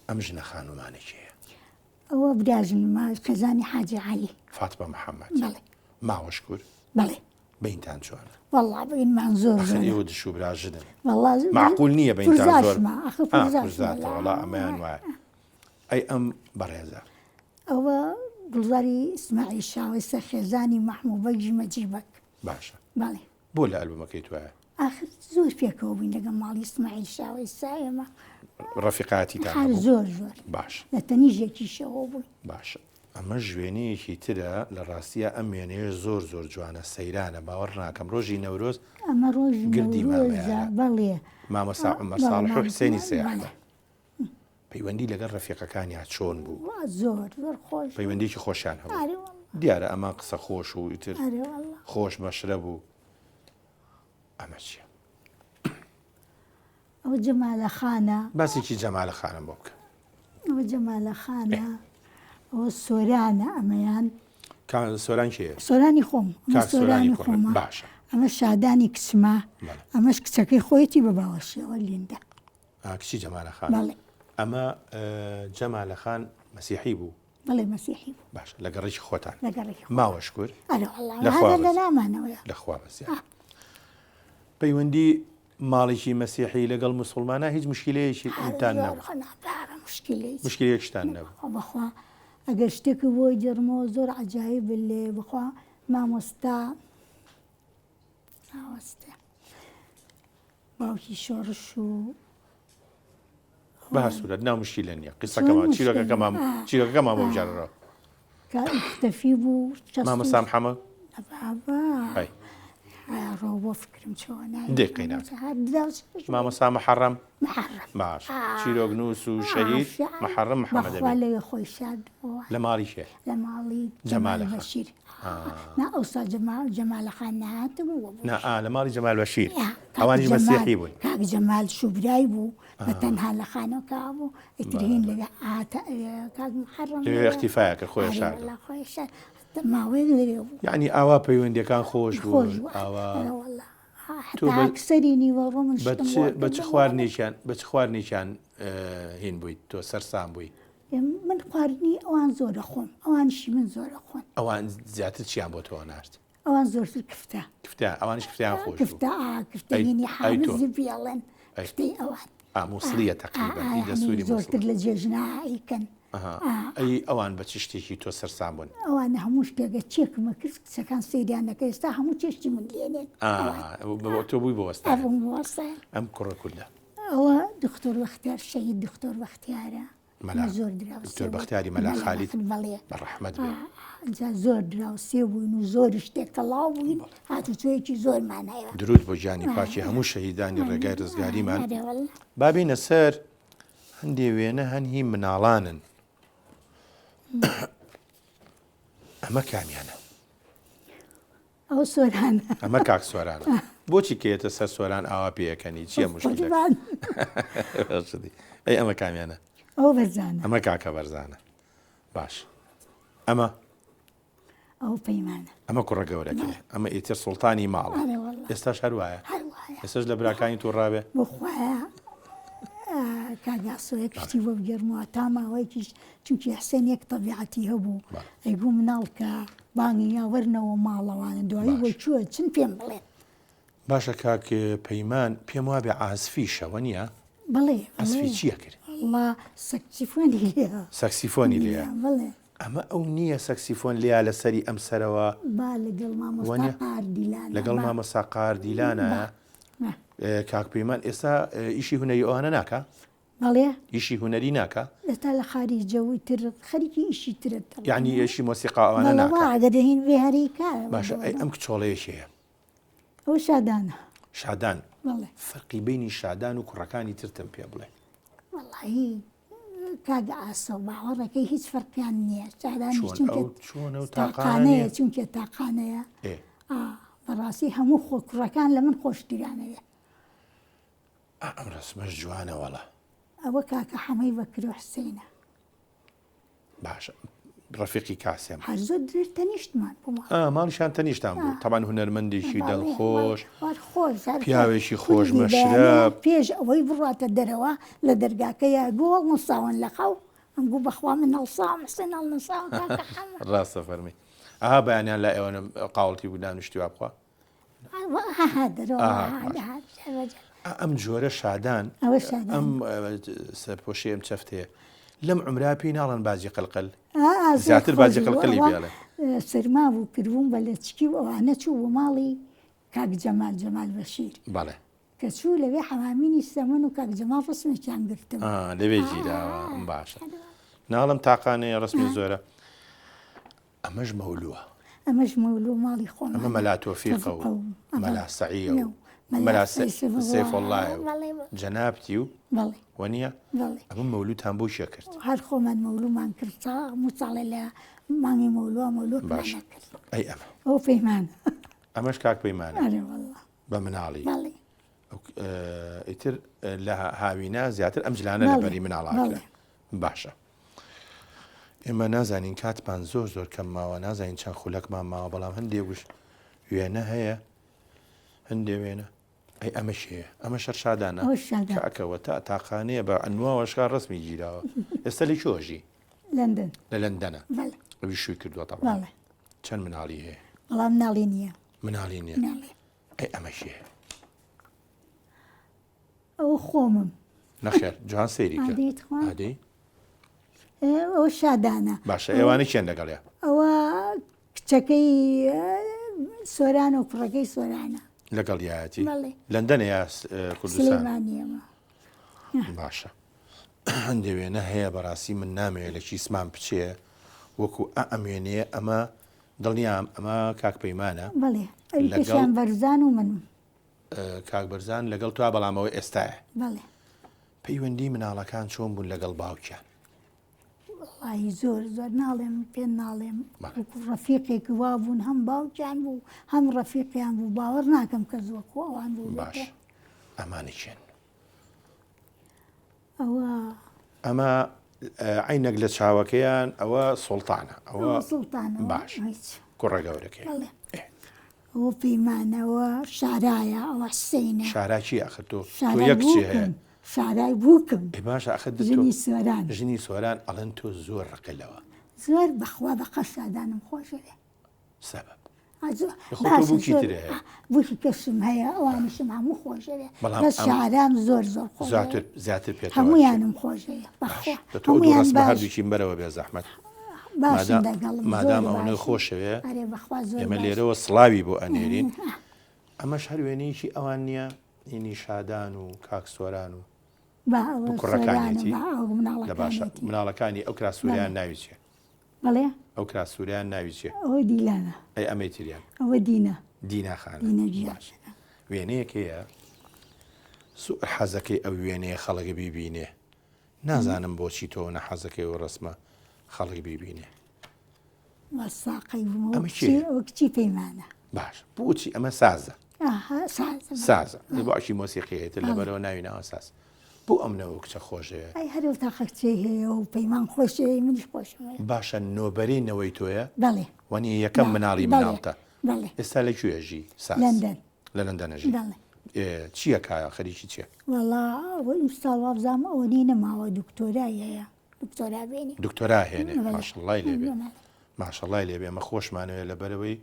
ئەم ژنە خانومانە کێیە؟ ئەوە براژنمە خێزانی حاجی عەلی. فاتمە محەممەد. بەڵێ. ماوە شکور؟ بەڵێ. بەینتان چۆنە؟ وەڵا بەینمان زۆر ئەخر ئێوە دش و براژنن. وەڵا مەعقول نییە بەینتان زۆر. پورزاشمە ئەخر پورزاشمە. پورزاتە وەڵا ئەمەیان وایە. ئەی ئەم بەڕێزە؟ ئەوە گوڵزاری ئیسماعیل شاوەیسە خێزانی مەحموو بەگی مەجید بەگ. باشە. بەڵێ. بۆ لە ئەلبومەکەی توایە؟ ئاخر زۆر پێکەوە بووین لەگەڵ ماڵی ئیسماعیل شاوەیسا ئێمە. ڕەفیقایەتیتان هەبوو؟ زۆر زۆر. باشە. لە تەنیژێکیشەوە بووین. باشە. ئەمەش وێنەیەکی ترە لە ڕاستیا ئەم وێنەیەش زۆر زۆر جوانە سەیرانە باوەڕ ناکەم ڕۆژی نەورۆز ئەمە ڕۆژی گردی نەورۆزە مامەیارە بەڵێ مامۆستا عومەر بەڵێ ساڵح و مامۆستا حوسێنی سەی بەڵێ ئەحمەد پەیوەندی لەگەڵ ڕەفیقەکانیا چۆن بوو؟ وا زۆر زۆر خۆش بوو. پەیوەندیەکی خۆشیان هەبوو ئەرێ وەڵڵا دیارە ئەمان قسە خۆش و ئیتر ئەرێ وەڵڵا خۆش مەشرەب و ئەمە چیە؟ ئەوە جەمالە خانە. باسێکی جەمالە خانم بۆ بکە. ئەوە جەمالە خانە ئەوە سۆرانە ئەمەیان. سۆران کێیە؟ سۆرانی خۆم. کاک سۆرانی خۆمە. باشە. ئەمە شادانی کچمە. ئەمەش کچەکەی خۆیەتی بە باوەشیەوە لیندا. کچی جەمالە خان. بەڵێ. ئەمە جەمالە خان مەسیحی بوو. بەڵێ مەسیحی بوو. باشە لە گەڕەکی خۆتان. لە گەڕەکی خۆم. ماوە شکور؟ ئەرێ وەڵا هەر لە لامانەوەیە. لە خوا بەزیاد. پەیوەندی ماڵێکی مەسیحی لەگەڵ موسوڵمانا هیچ مشکیلەیەکی تان نەبوو؟ مشکیلەیەکشتان نەبوو؟ بەخوا ئەگەر شتێک بۆ گێڕمەوە زۆر عەجایب لێ بەخوا مامۆستا مامۆستا باوکی شۆڕش و بە هەر سورەت ناو مشکیلە نییە قیسەکەمان چیرۆکەکەمان چیرۆکەکەمان بۆ بگێڕەوە کە مختەفی بوو مامۆستا محەممەد بابا ڕۆ بۆ فکرم چۆنە دەی قەینا مامۆستا محەڕەم محەڕەم باش چیرۆک نووس و شەهید محەڕەم محەممەد بەخوا لەوێ خۆی شاد بووە لە ماڵی کێ لە ماڵی جەمال بەشیر نا ئەوسا جەمال جەمالە خان نەهاتبوو نا ئا لە ماڵی جەمال بەشیر ئەوانیش مەسیحی بوون کاک جەمال شوبرای بوو بە تەنها لە خانۆکە بوو ئیتر هین لەوێ هاتە ئەوێ کاک محەڕەم لەوێ اختیفایە کرد خۆی شاردەوە وەڵا خۆی شارد ماوەیەک لەوێ بوو یعنی ئاوا پەیوەندیەکان خۆش خۆش بوون بوو ئاوا ئەرێ وەڵا تۆ حتا بە ئەکسەری نیوەڕۆ من بە شتم چ بۆ بە چ کردم خواردنێکیان بە چ خواردنێکیان هین بوویت تۆ سەرسام بووی؟ من خواردنی ئەوان زۆر ئەخۆم ئەوانیشی من زۆر ئەخۆن. ئەوان زیاتر چیان بۆ تۆ ئەنارد؟ ئەوان زۆرتر کفتە. کفتە ئەوانیش کفتەیان خۆش بوو. کفتە ئا کفتە ئەی هینی ئەی تۆ؟ حامزی پێڵێن ئەی کفتەی ئەوان. ئا موسڵیە تەقریبەن ئی دەستووری موسڵ. زۆرتر لە جێژنا ئەیکەن. ئەها ئەی ئەوان بە چ شتێکی تۆ سەرسام بوون؟ ئەوان هەموو شتێکە چێکمە کرد کچەکان سەیریان دەکەن ئێستا هەموو چێشتی من لێنێن. ئا تۆ بووی بە وەستایان. ئا بووم بە وەستایان. ئەم کوڕە کوردە؟ ئەوە دکتۆر بەختیار شەهید دکتۆر بەختیارە. مەلا زۆر دراوسێ دکتۆر بەختیاری مەلا خالید بەڵێ بە ڕەحمەت بێ. جا زۆر دراوسێ بووین و زۆریش تێکەڵاو بووین هاتوچۆیەکی زۆرمان هەیە. دروود بۆ گیانی پاکی هەموو شەهیدانی ڕێگای ڕزگاریمان. ئەرێ وەڵا. با بێینە سەر هەندێ وێنە هەن هی مناڵانن. ئەمە کامیانە؟ ئەو سۆرانە. ئەمە کاک سۆرانە. بۆچی کە یەتە سەر سۆران ئاوا پێیەکەنی چییە مشکلەکە؟ ئەی ئەمە کامیانە؟ ئەو بەرزانە. ئەمە کاکە بەرزانە. باش ئەمە ئەو پەیمانە. ئەمە کوڕە گەورەکەیە. ئەمە ئیتر سوڵتانی ماڵە. ئێستاش هەر وایە. ئێستاش لە براکانی تووڕابێ؟ بۆخوایە کاک ئاسۆ یەک شتی بۆ بگێڕمەوە تا ماوەیەکیش چونکی حسێن یەک تەبیعەتی هەبوو ئەیگوو مناڵ کە بانگی یا وەرنەوە ماڵەوانە دوایی بۆ کوێ چن پێم بڵێن. باشە کاک پەیمان پێم وابێ عازفیشە وەنیە؟ بەڵێ عەزفی چیە کرد؟ وەڵا سەکسیفۆنی لێیە. سەکسیفۆنی لێیە. بەڵێ. ئەمە ئەو نییە سەکسیفۆن لێیە لە سەری ئەم سەرەوە؟ با لەگەڵ مامۆستا قار دیلانە. لەگەڵ مامۆستا قار دیلانە. کاک پەیمان ئێستا ئیشی هونەری ئەوانە ناکا؟ بەڵێ. ئیشی هونەری ناکا؟ ئێستا لە خاریجە و ئیتر خەریکی ئیشی ترە. یانی ئیشی مۆسیقا ئەوانە ناکا؟ بەڵێ ئەگەر هین بێ هەر ئەیکا. باشە ئەی ئەم کچۆڵەیە کێیە؟ ئەوە شادانە. شادان. بەڵێ. فەرقی بەینی شادان و کوڕەکانی ترتم پێ بڵێ. وەڵایی کاک ئاسۆ باوەڕەکەی هیچ فەرقیان نییە شادانیش چۆن چونکە ئەو چۆنە و تاقانە تاقانەیە نییە؟ چونکە تاقانەیە ئێ. ئا بەڕاستی هەموو خۆ کوڕەکان لە من خۆشتریانەوێ. ئا ئەم ڕەسمەش جوانە وەڵا. ئەوە کاکە حەمەی بەکر و حسینە. باشە ڕەفیقی کاسێم. هەر زۆر درێر تەنیشتمان بوو ماڵ. ئا ماڵیشان تەنیشتان بوو. تەبعەن هونەرمەندێکی دەنگخۆش، خۆش پیاوێکی خۆش مەشرەب. پێش ئەوەی بڕواتە دەرەوە لە دەرگاکەیا گوو هەڵنەساون لە خەو، ئەمگوو بەخوا من هەڵساوم حسێن هەڵنەساوە کاکە حەمە. ڕاستە فەرمی. ئەها بەیانیان لای ئێوە قاوڵتی بوو دانیشتی وا بخوا. ئەم جۆرە شادان ئەم سەرپۆشی ئەم چەفتەیە لەم عمرا پێی ناڵن باجی قلقل زیاتر باجی قلقلی پێڵێ سەرما بوو کردبووم بە لەچکی و ئەوانە چوو بۆ ماڵی کاک جەمال جەمال بەشیر بەڵێ کە چوو لەوێ حەمامینی سەمەن و کاک جەمال ڕسمێکیان گرتم لەوێ گیراوە باشە ناڵم تاقانەیە ڕسمی زۆرە ئەمەش مەولووە. ئەمەش مەولوو ماڵی خۆمانە. ئەمە مەلا تۆفیقە و مەلا سەعیە و مەلا سەیفوڵڵایە و جەنابتی و وەنیە؟ ئەمە مەولووتان بۆ کێ کرد؟ هەر خۆمان مەولوومان کرد تا هەموو ساڵێ لە مانگی مەولووە مەولوومان باشە کرد. ئەی ئەمە؟ ئەو پەیمانە. ئەمەش کاک پەیمانە؟ ئەرێ وەڵڵا. بە مناڵی؟ بەڵێ. ئیتر لە هاوینە زیاتر ئەم جلانە لە بەری مناڵاکرا. باشە. ئێمە نازانین کاتمان زۆر زۆر کەم ماوە نازانین چەند خولەکمان ماوە بەڵام هەندێک وش وێنە هەیە هەندێ وێنە ئەی ئەمە شەیە ئەمە شەر شادانە کاکەوە تا تاقانەیە بە ئەنواوەشکار ڕسمی گیراوە ئێستا لە کوێژی لەندەن لە لەندەنە ئەوی شووی کردووە تەڵێ چەند مناڵی هەیە بەڵام مناڵی نییە مناڵی نییە ئەی ئەمە شەیە ئەوە خۆمم. نەخێر جوان سەیری کە. ئادەی تخوا. ئادەی. ئەوە شادانە. باشە ئێوانە کێن لەگەڵیا؟ ئەوە کچەکەی سۆران و کوڕەکەی سۆرانە. لەگەڵ یایەتی؟ بەڵێ. لەندەنە یا کوردستان؟ سلێمانیەمە. باشە. هەندێ وێنە هەیە بەڕاستی من نامەوێ لە کیسمان بچێ وەکو ئا ئەم وێنەیە ئەمە دڵنیام ئەمە کاک پەیمانە. بەڵێ ئەویکەشیان بەرزان و منم. کاک بەرزان لەگەڵ تۆ بەڵام ئەوە ئێستایە. بەڵێ. پەیوەندی مناڵەکان چۆن بوون لەگەڵ باوکیان؟ وەڵاهی زۆر زۆر ناڵێم پێ ناڵێم وەکو ڕەفیقێک وا بوون هەم باوکیان بوو هەم ڕەفیقیان بوو باوەڕ ناکەم کەس وەکو ئەوان بوو باش ئەمانە کێن؟ ئەوە ئەمە عینەک لە چاوەکەیان ئەوە سوڵتانە ئەوە سوڵتانە باش کوڕە گەورەکەی ئەوە پەیمانەوە شارایە ئەوە حسینە شارا چی ئەخر تۆ تۆ یەک کچی هەیە شارای بووکم ئێ باشە ئەخر ژنی سۆران ژنی سۆران ئەڵێن تۆ زۆر ڕقی لەوە زۆر بەخوا بەقە شادانم خۆشەوێ سەبەب بووکی کەشم هەیە ئەوانیشم هەموو خۆشەوێ بەس شارام زۆر زۆر خۆش زیاتر زیاتر پێ هەمویانم خۆشەوێ بەخوا هەمویان هەردووکیم بەرەوە بێ زەحمەت باشم دەگەڵم مادام ئەوەنە خۆشەوێ ئەرێ بەخوا زۆر ئێمە لێرەوە سڵاوی بۆ ئەنێرین ئەمەش هەر وێنەیەکی ئەوان نییە ئینی شادان و کاک سۆران و کوڕەکانیەتی لە باشە مناڵەکانی ئەو کراسوریان ناوی چیە بەڵێ. ئەو کراس سوورەیان ناوی چیە؟ ئەوە دیلانە. ئەی ئەمەی تریان؟ ئەوە دینا. دینا خانە. دینا گیان. باش. وێنەیەک هەیە زۆر حەزەکەی ئەو وێنەیە خەڵک بیبینێ. نازانم بۆچی تۆ نە حەزەکەی ئەو ڕەسمە خەڵک بیبینێ. وەساقەی بووم ئەمە کێیە؟ ئەوە کچی پەیمانە. باش بۆچی ئەمە سازە؟ ئاها سازە. سازە باوکی مۆسیقی هەیە لەبەرەوە ناوی ناوە ساز. بۆ ئەم نەوە کچە خۆشەوێ؟ ئەی هەر ئەو تاقە کچەی هەیە و پەیمان خۆشەوێ منیش خۆشم باشە نۆبەرەی نەوەی تۆیە؟ بەڵێ. وەنیە یەکەم مناڵی مناڵتە؟ بەڵێ. ئێستا لە کوێ ئەژی ساز؟ لەندەن. لە لەندەن ئەژی؟ بەڵێ. چییە کایە خەریکی چییە؟ وەڵا ئەوە ئیمساڵ وابزانم ئەوەنەی نەماوە دکتۆرای هەیە. دکتۆرا بێنێ. دکتۆرا هێنێ ماشەڵڵای لێ بێ. ماشەڵڵای لێ بێ ئەمە خۆشمانەوێ لەبەرەوەی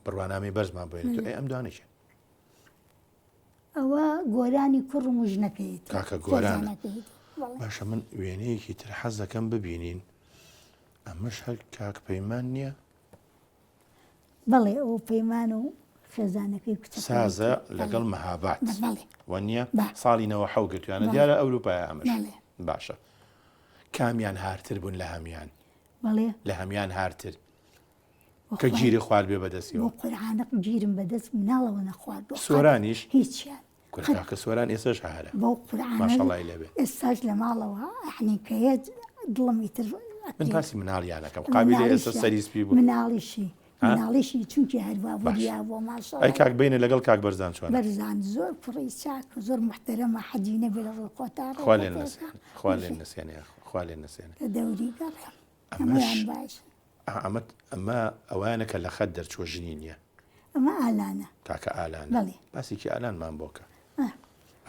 بڕوانامەی بەرزمان بۆ هێنێ. ئەی ئەم دوانە کێن؟ ئەوە گۆرانی کوڕم و ژنەکەیەتی. کاکە گۆرانە. باشە من وێنەیەکی تر حەز دەکەم ببینین ئەمەش هەر کاک پەیمان نییە؟ بەڵێ ئەو پەیمان و خێزانەکەی کچەکەی. سازە لەگەڵ مەهاباد. بەڵێ. وەنیە؟ ساڵی نەوە حەو گرتویانە دیارە ئەوروپایە ئەمەش. باشە کامیان هارتر بوون لە هەمیان؟ بەڵێ. لە هەمیان هارتر. کە گیری خوارد بێ بەدەستیەوە. بۆ قورعانق گیرم بەدەست مناڵەوە نەخواردووە. سۆرانیش؟ هیچیان. کورە کاکە سۆران ئێستاش هارە. بەو قورعانە ماشەڵای لێ بێ. ئێستاش لە ماڵەوە یەعنی کە یەت دڵم ئیتر من باسی مناڵیانەکەم قابیلە ئێستا سەری سپی بوو. مناڵیشی مناڵیشی چونکی هەروا وریا بووە ماشەڵا. ئەی کاک بینە لەگەڵ کاک بەرزان چۆنە؟ بەرزان زۆر کوڕی چاک و زۆر موحتەرەمە حەجی نەبێ لە ڕووی خۆتا خوا لێ نەسێنێ خوا لێ نەسێنێ خوا لێ نەسێنێ. لە دەوری گەڕێم ئەمەش هەموویان باشن. ئەمە ئەمە ئەوانە کە لە خەت دەرچووە ژنی نییە. ئەمە ئالانە. کاکە ئالانە. بەڵێ. باسێکی ئالانمان بۆ کە.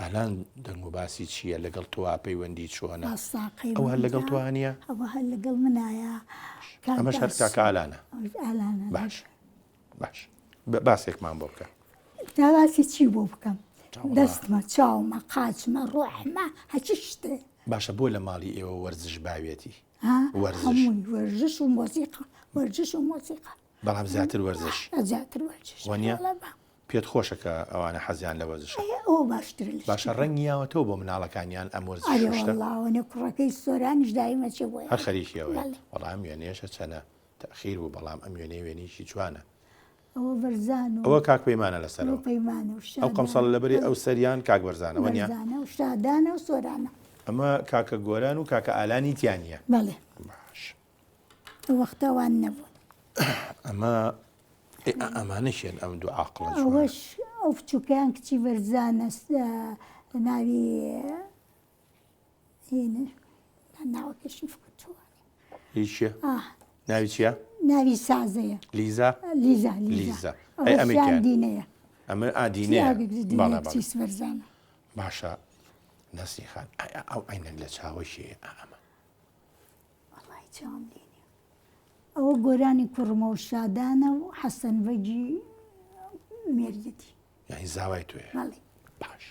ئالان دەنگ و باسی چییە؟ لەگەڵ تۆ پەیوەندی چۆنە؟ ئەو هەر لەگەڵ تۆ نییە؟ ئەوە هەر لەگەڵ منایە. ئەمەش هەر کاکە ئالانە. ئالانە. باش باش باسێکمان بۆ بکە. تا باسی چی بۆ بکەم؟ دەستمە چاومە قاچمە ڕۆحمە هەچی شتێ. باشە بۆ لە ماڵی ئێوە وەرزش باوێتی؟ وەرزش هەمووی وەرزش و مۆسیقا وەرزش و مۆسیقا بەڵام زیاتر وەرزش زیاتر وەرزش وەنیە پێت خۆشە کە ئەوانە حەزیان لە وەرزشە ئەوە باشترە باشە ڕەنگی یاوەتەوە بۆ مناڵەکانیان ئەم وەرزش شتە وەڵاوەنە کوڕەکەی سۆرانیش دایمە چێ بۆیە هەر خەریکی ئەوەیە وەڵا ئەم وێنەیەشە چەنە تەخیر بوو بەڵام ئەم وێنەیە وێنەیەکی جوانە ئەوە بەرزان و ئەوە کاک پەیمانە لەسەرەوە پەیمانە و ئەو قەمسەڵە لەبەری ئەو سەریان کاک بەرزانە وەنیە بەرزانە و شادانە و سۆرانە ئەمە کاکە گۆران و کاکە ئالانی تیا نییە بەڵێ باش ئەو وەختە وان نەبوون ئەمە ئەمانە کێن ئەم دوو عاقڵە جوانە؟ ئەوەش ئەو بچووکەیان کچی بەرزانە ناوی ناوەکەشی فکرتووە هی چیە؟ ناوی چیە؟ ناوی سازەیە لیزا؟ لیزا لیزا ئەی ئەمێکیان دینەیە ئەمە ئادینەیە بەڵێ بەڵێ بەرزانە باشە نەسری خان ئەو عینەک لە چاوەشی ئەمە وەڵای چاوم لێ نییە ئەوە گۆرانی کوڕمە و شادانە و حەسەن بەگی مێردەتی یعنی زاوای تۆیە بەڵێ باش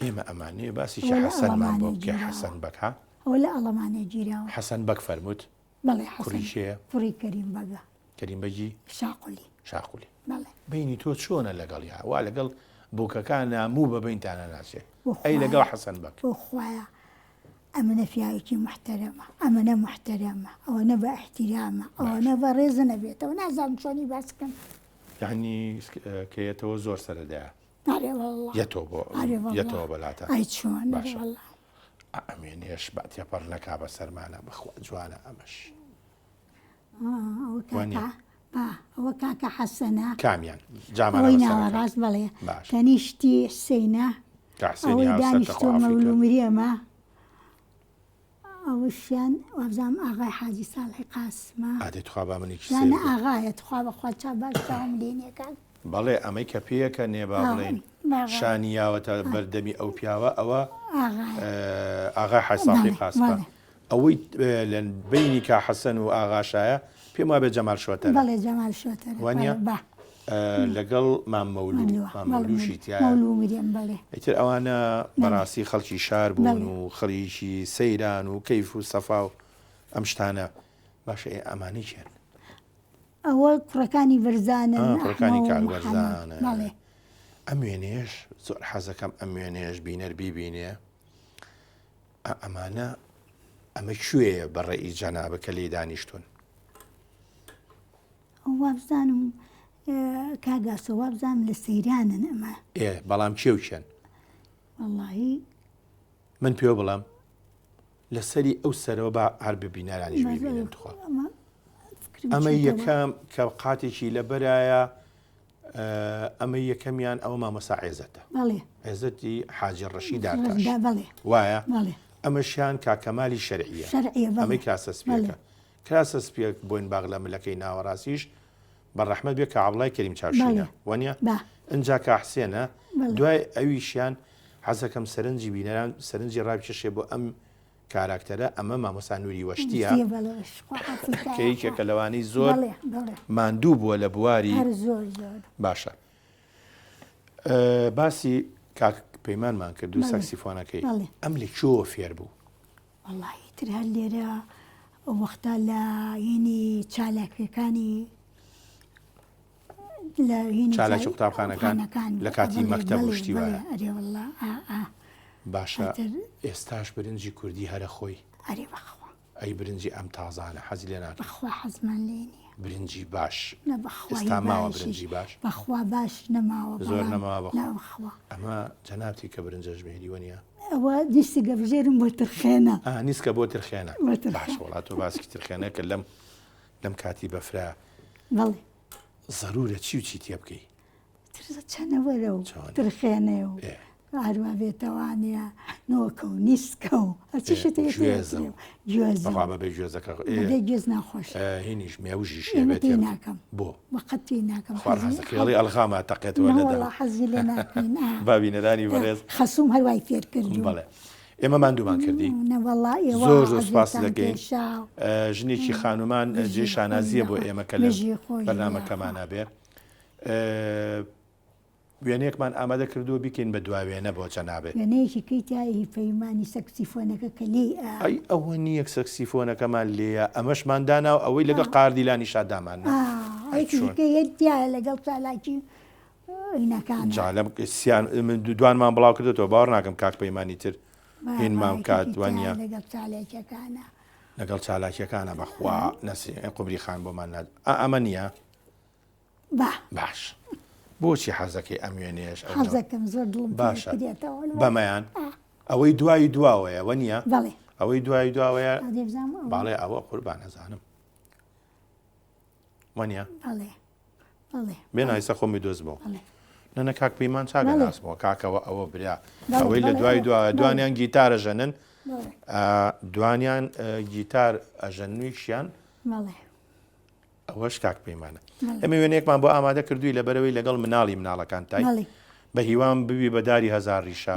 ئێمە ئەمانەیە باسێکی حەسەنمان بۆ بکەی حەسەن بەگ ها؟ ئەوە لە ئەڵەمانیا گیراوە. حەسەن بەگ فەرمووت؟ بەڵێ حەسەن. کوڕی کێیە؟ کوڕی کەریم بەگە. کەریم بەگی؟ شاقولی. شاقولی. بەڵێ. بەینی تۆ چۆنە لەگەڵیا؟ وا لەگەڵ بووکەکانا موو بە بەینتانا ناچێ. ئەی لەگەڵ حەسەن بەگ؟ بۆ خوایە ئەمنە پیاوێکی موحتەرەمە، ئەمنە موحتەرەمە، ئەوەنە بە ئیحتیرامە، ئەوەنە بەڕێزە نەبێتەوە نازانم چۆنی باس بکەم. یەعنی کە یەتەوە زۆر سەرەدایە. ئەرێ وەڵڵا یەتەوە بۆ ئەرێ وەڵڵا یەتەوە بەلاتە ئەی چۆن ئەرێ باشە وەڵڵا ئەمێنێش با تێپەڕ نەکا بە سەرمانە بەخوا جوانە ئەمەش ئەوە وانیە؟ کاکە با ئەوە کاکە حەسەنە کامیان جامانە ئەوەی بەسەرەکە ناوەڕاست بەڵێ باش تەنیشتی حسینە کە حسێنی ئەوەی هاوسەرتە دانیشتووە خوا عەفوی مەولوو کات مریەمە ئەوەشیان وابزانم ئاغای حاجی ساڵحی قاسمە. ئادەی تخوا با منێکی نا سەیر نا بم. ئاغایە تخوا بەخوا چا باش چاوم لێ نیە کاک. بەڵێ ئەمەی کە پێکە نێ با بڵێین شانی یاوەتە بەر دەمی ئەو پیاوە ئەوە ئاغای حاج ساڵحی قاسمە ئەوەی لە بەینی کا حەسەن و ئاغاشایە پێم وابێ جەمال شۆتەرە. بەڵێ جەمال شۆتەرە. وانیە؟ لەگەڵ مام مەولوو مام مەولووشی تیایە. مەولوو مریم بەڵێ. ئیتر ئەوانە بەڕاستی خەڵکی شار بوون و خەڵکی سەیران و کەیف و سەفا و ئەم شتانە. باشە ئێ ئەمانە کێن؟ ئەوە کوڕەکانی بەرزانن ئا کوڕەکانی ئەحمە و کاک محەمەد بەرزانن. بەڵێ. ئەم وێنەیەش زۆر حەزەکەم ئەم وێنەیەش بینەر بیبینێ. ئا ئەمانە ئەمە کوێیە بە ڕەئی جەنابت کە لێی دانیشتوون؟ وابزانم کاک ئاسۆ وابزانم لە سەیرانن ئەمە. ئێ بەڵام کێ و کێن؟ وەڵاهی. من پێو بڵێم؟ لەسەری ئەو سەرەوە با هەر بە بینەرانیش بیبینن تخوا. ئەمە یەکەم کە قاتێکی لەبەرایە ئەمە یەکەمیان ئەوە مامۆسا عێزەتە عێزەتی حاجی ڕەشی دارتاش وایە ئەمەشیان کاکەمالی شەرعیە ئەمەی کراسە سپیەکە کراسە سپیەک بۆین باغ لە ملەکەی ناوەڕاستیش بە ڕەحمەت بێ کە عەبڵای کەریم چاوشینە وەنیە ئنجا کا حسێنە دوای ئەویشیان حەزەکەم سەرنجی بینەران سەرنجی ڕابکێشێ بۆ ئەم کاراکتەرە ئەمە مامۆستا نوری وەشتیە کە یەکێکە لەوانەی زۆر ماندوو بووە لە بواری باشە باسی کاک پەیمانمان کرد و سەکسیفۆنەکەی ئەم لە کوێوە فێر بوو؟ وەڵاهی تر هەر لێرە ئەو وەختە لە هینی چالاکیەکانی لە هینی چالاکی قوتابخانەکان لە کاتی مەکتەب و شتی وایە ئەرێ واللە ئا ئا باشە ئێستاش برنجی کوردی هەرە خۆی ئەرێ بەخوا ئەی برنجی ئەم تازانە حەزی لێ ناکەی؟ بەخوا حەزمان لێ نییە. برنجی باش. نا بەخوا ئێستا ماوە برنجی باش؟ بەخوا باش نەماوە زۆر نەماوە بەخوا. نا بەخوا. ئەمە جەنابتی کە برنجە ژمێری وەنیە؟ ئەوە نیسکە بژێرم بۆ ترخێنە. ئا نیسکە بۆ ترخێنە. بۆ ترخێنە. باش وەڵا تۆ باسکی ترخێنە کرد لەم لەم کاتی بەفرە. بەڵێ. زەرورە چی و چی تێ بکەی؟ ترسە چەنەوەرە و ترخێنێ و هەروا بێتەوانە نۆکە و نیسکە و هەرچی شتێ گوێزە و گوێزە بەخوا بەبێ گوێزەکە بەبێ گوێز ناخۆش هینیش مێوژیش ئێمە پێی ناکەم بۆ بەقەت پێی ناکەم خوا ڕازەکەی ئەلغاما تەقێتەوە لە دەم حەزی لێ ناکەین با بینەرانی بەڕێز خەسوم هەروای فێر کردووم بەڵێ ئێمە ماندوومان کردی نەوەڵا ئێوە زۆر زۆر سپاس دەکەین ژنێکی خانومان جێ شانازیە بۆ ئێمە کە لە بەرنامەکەمانە بێ وێنەیەکمان ئامادە کردووە بیکەین بە دوا وێنە بۆ جەنابت. وێنەیەکی کەی تایە هی پەیمانی سەکسیفۆنەکە کە لێی ئا. ئەی ئەوە نییە سەکسیفۆنەکەمان لێیە ئەمەشمان دانا و ئەوەی لەگەڵ قاردیلانیشا دامان نا. ئا ئەی چۆن. کەی تایە لەگەڵ چالاکی هینەکانە. جا لەم سیان من دوانمان بڵاو کردۆتەوە باوەڕ ناکەم کاک پەیمانی تر هینمان بکات وانییە؟ لەگەڵ چالاکیەکانە. لەگەڵ چالاکیەکانە بەخوا نەسرین قوبری خان بۆمان نارد ئا ئەمە نییە؟ با. باش بۆچی حەزەکەی ئەم وێنەیەش ئەو حەزەکەم زۆر دڵم باشە بەمەیان ئەوەی دوایی دواوەیە وە نییە بەڵێ ئەوەی دوایی دواوەیە باڵێ ئەوە قوربان ئەزانم وە نییە بەڵێ بەڵێ بێ نایسە خۆمی دۆزمەوە نەنە کاک پەیمان چاکە ناسمەوە کاکەوە ئەوە برا ئەوەی لە دوای دوا دوانیان گیتارە ژەنن دوانیان گیتار ئەژەنویشیان ئەوەش کاک پەیمانە ئێمە وێنەیەکمان بۆ ئامادە کردووی لەبەرەوەی لەگەڵ مناڵی مناڵەکان تای بە هیوام ببی بە داری هەزار ڕیشە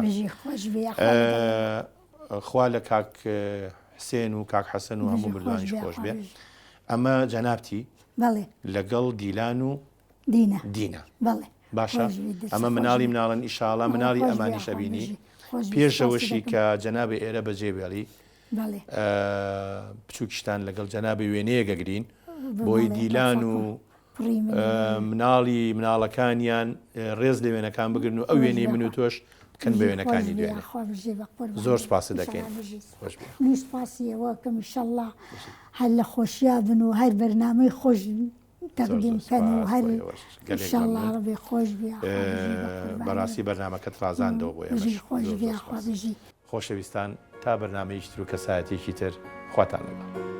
خوا لە کاک حسێن و کاک حەسەن و هەموو مردوانیش خۆش بێ ئەمە جەنابتی لەگەڵ دیلان و دینا دینا باشە ئەمە مناڵی مناڵن ئیشاڵا مناڵی ئەمانیش ئەبینی پێشەوەشی کە جەنابی ئێرە بەجێ بێڵی بچووکیشتان لەگەڵ جەنابی وێنەیەک ئەگرین بۆی دیلان و مناڵی مناڵەکانیان ڕێز لە وێنەکان بگرن و ئەو وێنەی من و تۆش بکەن بە وێنەکانی دوێنێ زۆر سپاست دەکەین منیش سپاسی ئێوە ئەکەم ئیشەڵڵا هەر لە خۆشیا بن و هەر بەرنامەی خۆش تەقدیم کەن و هەر ئیشەڵڵا ڕەبی خۆش بێ بەڕاستی بەرنامەکەت ڕازاندەوە بۆ ئێمەش خۆش بێ خوا بژی خۆشەویستان تا بەرنامەیەکی تر و کەسایەتیەکی تر خواتان لەگەڵ.